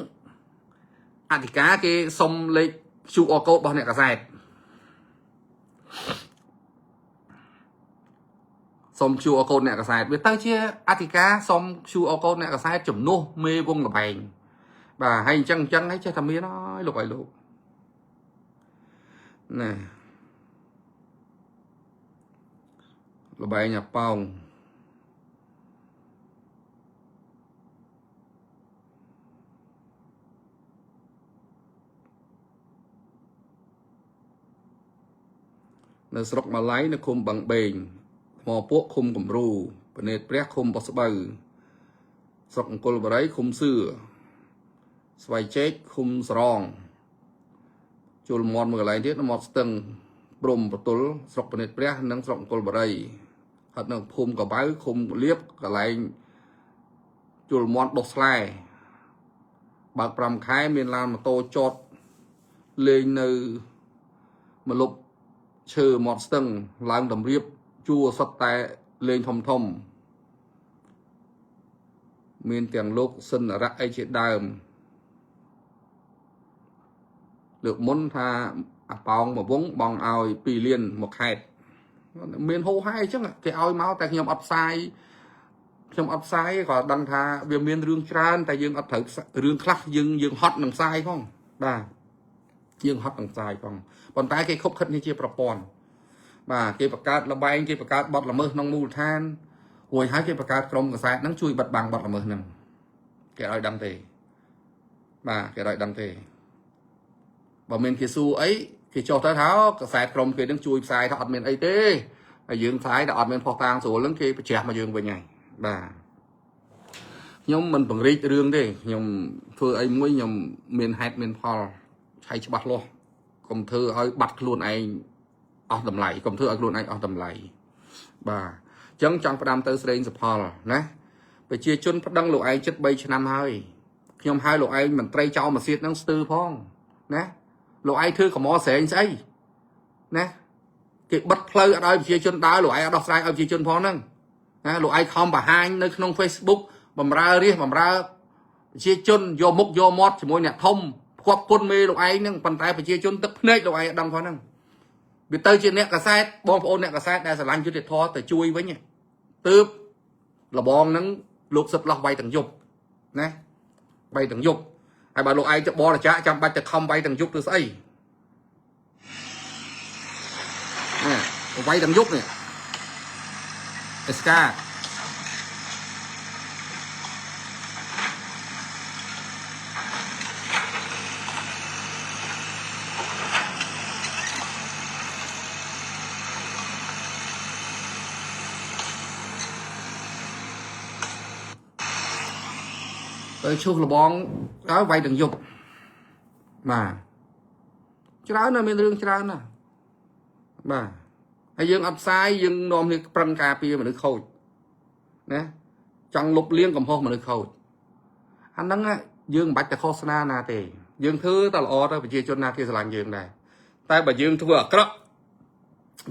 អធិការគេសុំលេខ QR code របស់អ្នកកសែតសុំ QR code អ្នកកសែតវាទៅជាអធិការសុំ QR code អ្នកកសែតជំនួសមេវងលបែងបាទហើយអញ្ចឹងអញ្ចឹងហើយចេះតែមានហើយលោកឲ្យលោកណាលបែងអាប៉ោងនៅស្រុកម៉ាឡៃនៅឃុំបឹងបេងថ្មពួកឃុំគំរូពនេតព្រះឃុំបោះស្បូវស្រុកអង្គលបរិយឃុំសឿស្វាយចេកឃុំសរងជុលមាត់មួយកន្លែងទៀតមាត់ស្ទឹងព្រំប្រទល់ស្រុកពនេតព្រះនិងស្រុកអង្គលបរិយស្ថិតនៅភូមិកបៅឃុំលៀបកន្លែងជុលមាត់ដុសស្លែបើក5ខែមានឡានម៉ូតូចតលេងនៅមលុបឈើមាត់ស្ទឹងឡើងតម្រៀបជួរសុទ្ធតែលេងធំធំមានទាំងលោកសិនរៈអីជាដើមលើកមុនថាអាប៉ោងមួយវងបងឲ្យ2លានមួយខេតមានហូហែអញ្ចឹងគេឲ្យមកតែខ្ញុំអត់ផ្សាយខ្ញុំអត់ផ្សាយក៏ដឹងថាវាមានរឿងច្រើនតែយើងអត់ត្រូវរឿងខ្លះយើងយើងហត់នឹងផ្សាយផងបាទយើងហត់នឹងផ្សាយផងប៉ុន្តែគេខុបខិតនេះជាប្រព័ន្ធបាទគេបង្កើតលបែងគេបង្កើតបទល្មើសក្នុងមូលដ្ឋានរួចហើយគេបង្កើតក្រុមកសែតហ្នឹងជួយបិទបាំងបទល្មើសហ្នឹងគេឲ្យដឹងទេបាទគេឲ្យដឹងទេបើមានគេសួរអីគេចុះទៅថាកសែតក្រុមគេនឹងជួយផ្សាយថាអត់មានអីទេហើយយើងផ្សាយតែអត់មានផុសតាងស្រួលហ្នឹងគេប្រជ្រះមកយើងវិញហើយបាទខ្ញុំមិនបង្រិចរឿងទេខ្ញុំធ្វើអីមួយខ្ញុំមានហេតុមានផលឆៃច្បាស់លាស់កុំធ្វើឲ្យបាត់ខ្លួនឯងអស់តម្លៃកុំធ្វើឲ្យខ្លួនឯងអស់តម្លៃបាទអញ្ចឹងចង់ផ្ដាំទៅស្រេងសុផលណាប្រជាជនប្តឹងលោកឯងជិត3ឆ្នាំហើយខ្ញុំហៅលោកឯងមន្ត្រីចោលមកសៀតហ្នឹងស្ទើផងណាលោកឯងធ្វើកំអស្រែងស្អីណាគេបិទផ្លូវអត់ឲ្យប្រជាជនដើរលោកឯងអត់ដោះស្រាយឲ្យប្រជាជនផងហ្នឹងណាលោកឯងខំបង្ហាញនៅក្នុង Facebook បំរើរាជបំរើប្រជាជនយកមុខយកមាត់ជាមួយអ្នកធំផ្គប់គុណមេលោកឯងហ្នឹងប៉ុន្តែប្រជាជនទឹកភ្នែកលោកឯងអត់ដឹងផងហ្នឹងវាទៅជាអ្នកកសែតបងប្អូនអ្នកកសែតដែលស្រឡាញ់យុត្តិធម៌ទៅជួយវិញទើបលបងហ្នឹងលោកសិតលោះវាយទាំងយប់ណាវាយទាំងយប់ហើយបើលោកឯងទៅបរិច្ចាគចាំបាច់ទៅខំវាយទាំងយប់ទៅស្អីនេះវាយទាំងយប់នេះអេស្កាទៅឈូសលបងហើយវាយទាំងយប់បាទច្រើនណាស់មានរឿងច្រើនណាស់បាទហើយយើងអត់ផ្សាយយើងនាំគ្នាប្រឹងការពារមនុស្សខូចណាចង់លុបលាងកំហុសមនុស្សខូចអាហ្នឹងយើងមិនបាច់ទៅឃោសនាណាទេយើងធ្វើតែល្អទៅប្រជាជនណាគេស្រឡាញ់យើងដែរតែបើយើងធ្វើអាក្រក់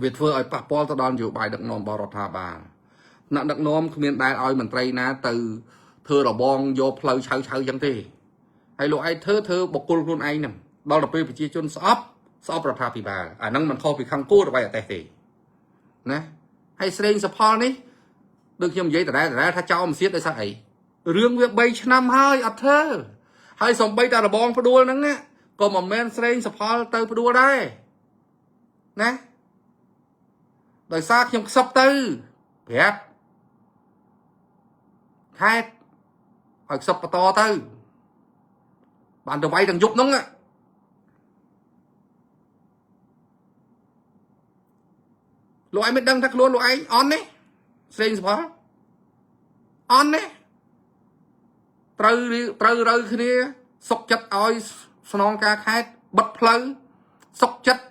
វាធ្វើឲ្យប៉ះពាល់ទៅដល់នយោបាយដឹកនាំរបស់រដ្ឋាភិបាលអ្នកដឹកនាំគ្មានដែលឲ្យមន្ត្រីណាទៅធ្វើរបងយកផ្លូវឆៅឆៅចឹងទេហើយលោកឯងធ្វើធ្វើបុគ្គលខ្លួនឯងហ្នឹងដល់ទៅពេលប្រជាជនស្អប់ស្អប់រដ្ឋាភិបាលអាហ្នឹងមិនខុសពីខាងគោរបស់អតេសទេណាហើយស្រេងសផលនេះដូចខ្ញុំនិយាយដដែលដដែលថាចោលមសៀតដោយសារអីរឿងវា3ឆ្នាំហើយអត់ធ្វើហើយសំបីតែរបងផ្ដួលហ្នឹងក៏មិនមែនស្រេងសផលទៅផ្ដួលដែរណាដោយសារខ្ញុំខ្សឹបទៅប្រាប់ខេត ឲ្យខ្សឹបបន្តទៅបានទៅវាយទាំងយប់ហ្នឹងលោកឯងមិនដឹងថាខ្លួនលោកឯងអន់ទេស្រេងសផលអន់ទេត្រូវត្រូវរូវគ្នាសុកចិត្តឲ្យស្នងការខេត្តបិទផ្លូវសុកចិត្ត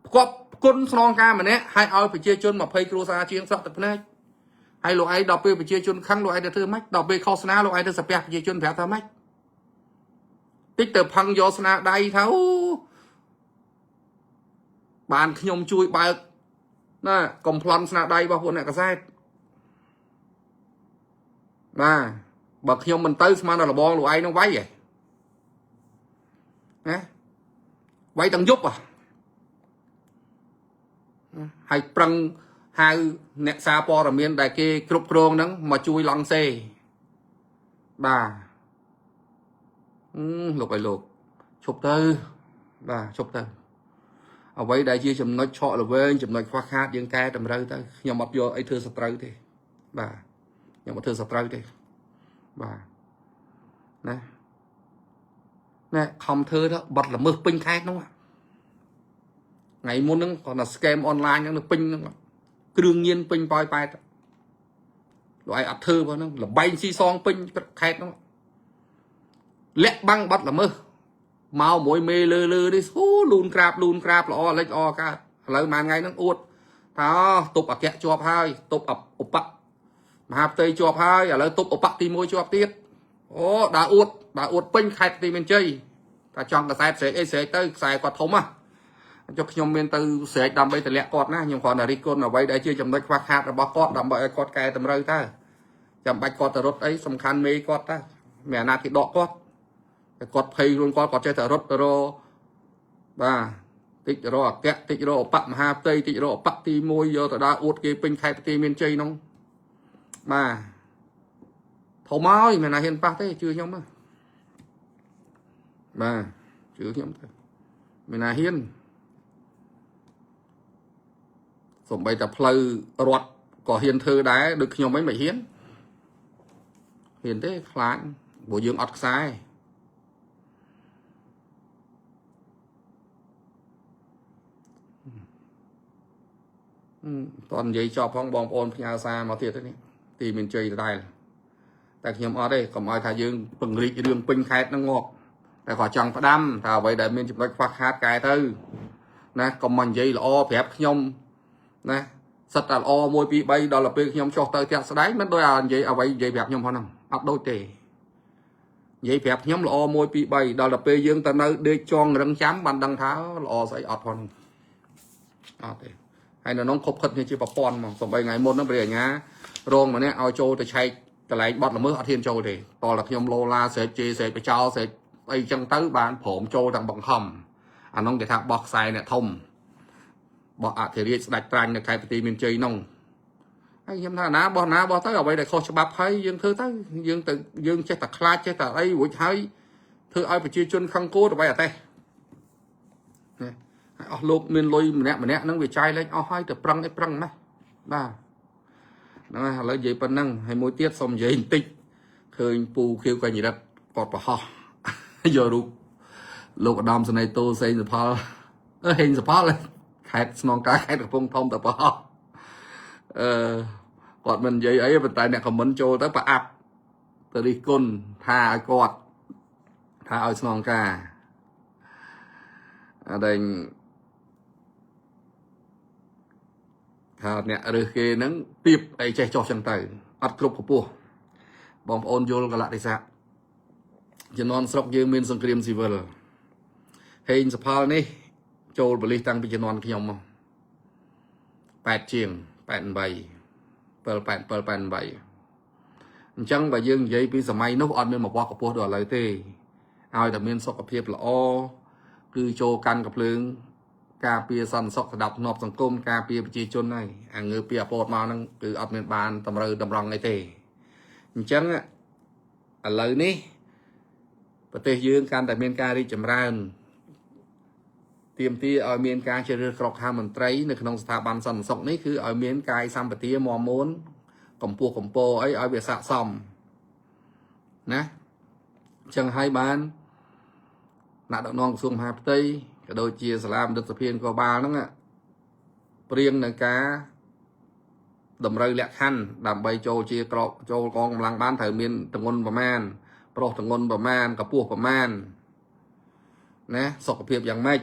ផ្គប់គុណស្នងការម្នាក់ហើយឲ្យប្រជាជន20គ្រួសារជាងស្រក់ទឹកភ្នែកហើយលោកឯងដល់ពេលប្រជាជនខឹងលោកឯងទៅធ្វើម៉េចដល់ពេលខុសស្នាលោកឯងទៅសាពះប្រជាជនប្រាប់ថាម៉េចតិចទៅផឹងយកស្នាដៃថាអូបានខ្ញុំជួយបើកណាកំប្លន់ស្នាដៃរបស់ពួកអ្នកកសែតបាទបើខ្ញុំមិនទៅស្មានដល់លបងលោកឯងនឹងវាយហ៎ណាវាយទាំងយប់ហ៎ហើយប្រឹងហៅអ្នកសារព័ត៌មានដែលគេគ្រប់គ្រងហ្នឹងមកជួយឡង់សេបាទលោកឲ្យលោកឈប់ទៅបាទឈប់ទៅអ្វីដែលជាចំណុចឆក់ល្វែងចំណុចខ្វះខាតយើងកែតម្រូវទៅខ្ញុំអត់យកអីធ្វើសត្រូវទេបាទខ្ញុំអត់ធ្វើសត្រូវទេបាទណាណែខំធ្វើទៅបាត់ល្មើសពេញខេត្តនោះថ្ងៃមុនហ្នឹងគាត់ថា scam online ហ្នឹងពេញហ្នឹងគ្រឿងញៀនពេញប៉ោយប៉ែតលោកឯងអត់ធ្វើផងហ្នឹងលបែងស៊ីសងពេញខេត្តហ្នឹងលាក់បាំងបាត់ល្មើសមកមួយមេលើលើនេះអូលូនក្រាបលូនក្រាបល្អលិចល្អកើតឥឡូវមួយថ្ងៃហ្នឹងអួតថាទប់អគ្គជាប់ហើយទប់ឧបមហាផ្ទៃជាប់ហើយឥឡូវទប់ឧបទី1ជាប់ទៀតអូដើរអួតដើរអួតពេញខេត្តទីមានជ័យតែចង់កសែតស្រែកអីស្រែកទៅខ្សែគាត់ធំហ៎ចុះខ្ញុំមានទៅស្រែកដើម្បីតម្លាក់គាត់ណាខ្ញុំគ្រាន់តែរិះគន់អ្វីដែលជាចំណុចខ្វះខាតរបស់គាត់ដើម្បីឲ្យគាត់កែតម្រូវតើចាំបាច់គាត់ទៅរត់អីសំខាន់មេគាត់តើមានអាណាគេដកគាត់តែគាត់ភ័យខ្លួនគាត់គាត់ចេះតែរត់ទៅរបាទតិចរកអគ្គតិចរកឧបមហាផ្ទៃតិចរកឧបទី1យកទៅដើរអួតគេពេញខេត្តទីមានជ័យនោះបាទធំហើយមិនណាហ៊ានប៉ះទេជឿខ្ញុំបាទជឿខ្ញុំទៅមិនណាហ៊ានសំបីតែផ្លូវរត់ក៏ហ៊ានធ្វើដែរដូចខ្ញុំឯងមិនហ៊ានហ៊ានទេខ្លាចព្រោះយើងអត់ខ្សែតន់និយាយចប់ផងបងប្អូនផ្ញើសារមកទៀតនេះទីមានជ័យដដែលតែខ្ញុំអត់ទេកុំឲ្យថាយើងពង្រីករឿងពេញខេត្តហ្នឹងងាប់តែគាត់ចង់ផ្ដាំថាអ្វីដែលមានចំណុចខ្វះខាតកែទៅណាកុំមកនិយាយល្អប្រាប់ខ្ញុំណាសិតតែល្អ1 2 3ដល់ទៅពេលខ្ញុំចុះទៅតាក់ស្ដែងមិនដូចអានិយាយអ្វីនិយាយប្រាប់ខ្ញុំផងហ្នឹងអត់ដូចទេនិយាយប្រាប់ខ្ញុំល្អ1 2 3ដល់ទៅពេលយើងទៅនៅដេកចងរឹងចាំបានដឹងថាល្អស្អីអត់ផងអត់ទេហើយនៅនោះខົບខិតគ្នាជាប្រព័ន្ធហ្មងសំបីថ្ងៃមុនហ្នឹងព្រះអញ្ញារងម្នាក់ឲ្យចូលទៅឆែកកន្លែងបត់ល្មើសអត់ហ៊ានចូលទេតតែខ្ញុំឡូឡាស្រែកជេរស្រែកបចោស្រែកអីចឹងទៅបានព្រមចូលទាំងបង្ខំអានោះគេថាបោះខ្សែអ្នកធំបោះអធិរាជស្ដេចត្រាញ់នៅខេត្តបន្ទាយមានជ័យនោះហើយខ្ញុំថាណាបោះណាបោះទៅអ្វីដែលខុសច្បាប់ហើយយើងធ្វើទៅយើងទៅយើងចេះតែខ្លាចចេះតែអីរួចហើយធ្វើឲ្យប្រជាជនខឹងគោទៅអីអតេណាហើយអស់លោកមានលុយម្នាក់ម្នាក់ហ្នឹងវាចាយលែងអស់ហើយទៅប្រឹងអីប្រឹងណាបាទហ្នឹងហើយឥឡូវនិយាយប៉ុណ្ណឹងហើយមួយទៀតសូមនិយាយបន្តិចឃើញពូខៀវកញ្ញរិទ្ធគាត់ប្រហោះយករូបលោកឧត្តមសេនីយ៍តូសេងសផលហេងសផលខេត្តស្នងការខេត្តកំពង់ធំទៅប្រហោះអឺគាត់មិននិយាយអីប៉ុន្តែអ្នកខមមិនចូលទៅប្រអាប់ទៅរិះគន់ថាឲ្យគាត់ថាឲ្យស្នងការអត់ដឹងថាអ្នករើសគេហ្នឹងទៀបអីចេះចោះចឹងទៅអត់គ្រប់កម្ពស់បងប្អូនយល់កលៈទេសៈជំនាន់ស្រុកយើងមានសង្គ្រាមស៊ីវិលហេងសផលនេះចូលបលិសតាំងពីជំនាន់ខ្ញុំមក8ជាង88 7 87 88អញ្ចឹងបើយើងនិយាយពីសម័យនោះអត់មានមកវាស់កម្ពស់ដល់ឥឡូវទេឲ្យតែមានសុខភាពល្អគឺចូលកាន់កំភ្លើងការពារសន្តិសុខស្ដាប់ធ្នាប់សង្គមការពារប្រជាជនហើយអាងើពីអពតមកហ្នឹងគឺអត់មានបានតម្រូវតម្រង់អីទេអញ្ចឹងឥឡូវនេះប្រទេសយើងកាន់តែមានការរីកចម្រើនទាមទារឲ្យមានការជ្រើសរើសក្របខ័ណ្ឌមន្ត្រីនៅក្នុងស្ថាប័នសន្តិសុខនេះគឺឲ្យមានកាយសម្បទាមមមួនកម្ពស់កម្ពអីឲ្យវាស័ក្តិសមណា ចឹងហើយបានថ្នាក់ដឹកនាំក្រសួងមហាផ្ទៃក៏ដូចជាសាលាបណ្ឌិតសភានគរបាលហ្នឹងព្រៀងនៅការតម្រូវលក្ខខណ្ឌដើម្បីចូលជាក្របចូលកងកម្លាំងបានត្រូវមានទម្ងន់ប្រមាណប្រុសទម្ងន់ប្រមាណកម្ពស់ប្រមាណណាសុខភាពយ៉ាងម៉េច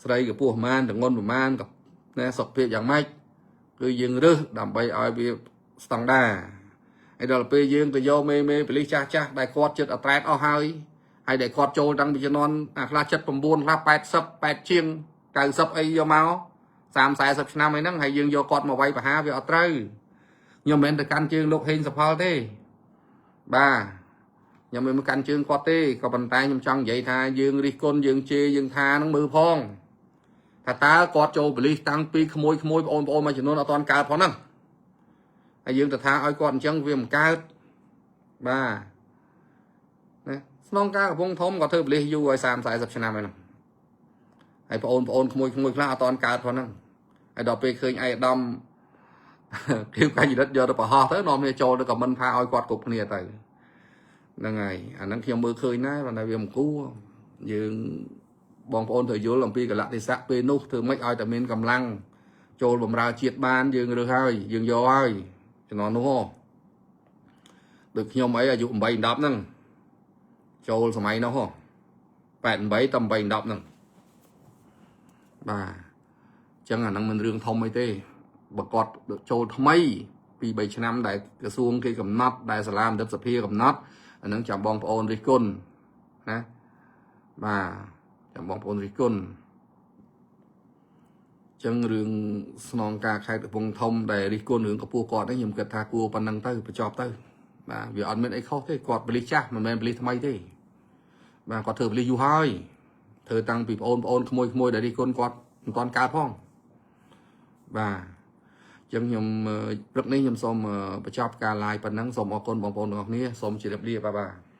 ស្រីកម្ពស់ប្រមាណទម្ងន់ប្រមាណណាសុខភាពយ៉ាងម៉េចគឺយើងរើសដើម្បីឲ្យវាស្តង់ដាហើយដល់ពេលយើងទៅយកមេមេប៉ូលីសចាស់ចាស់ដែលគាត់ចិត្តអត្រែតអស់ហើយហើយដែលគាត់ចូលតាំងពីជំនាន់អាខ្លះ79ខ្លះ80 8ជាង90អីយកមក30 40ឆ្នាំអីហ្នឹងហើយយើងយកគាត់មកវាយប្រហារវាអត់ត្រូវខ្ញុំមិនមែនទៅកាន់ជើងលោកហេងសុផលទេបាទខ្ញុំមិនកាន់ជើងគាត់ទេក៏ប៉ុន្តែខ្ញុំចង់និយាយថាយើងរិះគន់យើងជេរយើងថាហ្នឹងមើលផងថាតើគាត់ចូលប៉ូលីសតាំងពីក្មួយក្មួយបងប្អូនមួយចំនួនអត់ទាន់កើតផងហ្នឹងហើយយើងទៅថាឲ្យគាត់អញ្ចឹងវាមិនកើតបាទណាស្នងការកំពង់ធំក៏ធ្វើប៉ូលីសយូរឲ្យ30 40ឆ្នាំហើយហ្នឹងហើយបងប្អូនក្មួយក្មួយខ្លះអត់ទាន់កើតផងហ្នឹងហើយដល់ពេលឃើញឯកឧត្តម ខៀវកាញ់រិទ្ធយកទៅប្រហោះទៅនាំគ្នាចូលទៅ comment ថាឲ្យគាត់គ្រប់គ្នាទៅហ្នឹងហើយអាហ្នឹងខ្ញុំមើលឃើញណាប៉ុន្តែវាមិនគួរយើងបងប្អូនត្រូវយល់អំពីកលៈទេសៈពេលនោះធ្វើម៉េចឲ្យតែមានកម្លាំងចូលបម្រើជាតិបានយើងរើសហើយយើងយកហើយជំនាន់នោះហ៎ដូចខ្ញុំអីអាយុ8 10ហ្នឹងចូលសម័យនោះហ៎88ទៅ8 10ហ្នឹងបាទអញ្ចឹងអាហ្នឹងមិនរឿងធំអីទេបើគាត់ចូលថ្មីពី3ឆ្នាំដែលក្រសួងគេកំណត់ដែលសាលាបណ្ឌិតសភាកំណត់អាហ្នឹងចាំបងប្អូនរិះគន់ណាបាទចាំបងប្អូនរិះគន់ចឹងរឿងស្នងការខេត្តកំពង់ធំដែលរិះគន់រឿងកម្ពស់គាត់នេះខ្ញុំគិតថាគួរប៉ុណ្ណឹងទៅបញ្ចប់ទៅបាទវាអត់មានអីខុសទេគាត់ប៉ូលីសចាស់មិនមែនប៉ូលីសថ្មីទេបាទគាត់ធ្វើប៉ូលីសយូរហើយធ្វើតាំងពីបងប្អូនក្មួយក្មួយដែលរិះគន់គាត់មិនទាន់កើតផងបាទចឹងខ្ញុំព្រឹកនេះខ្ញុំសូមបញ្ចប់ការ live ប៉ុណ្ណឹងសូមអរគុណបងប្អូនទាំងអស់គ្នាសូមជម្រាបលាបាទបាទ។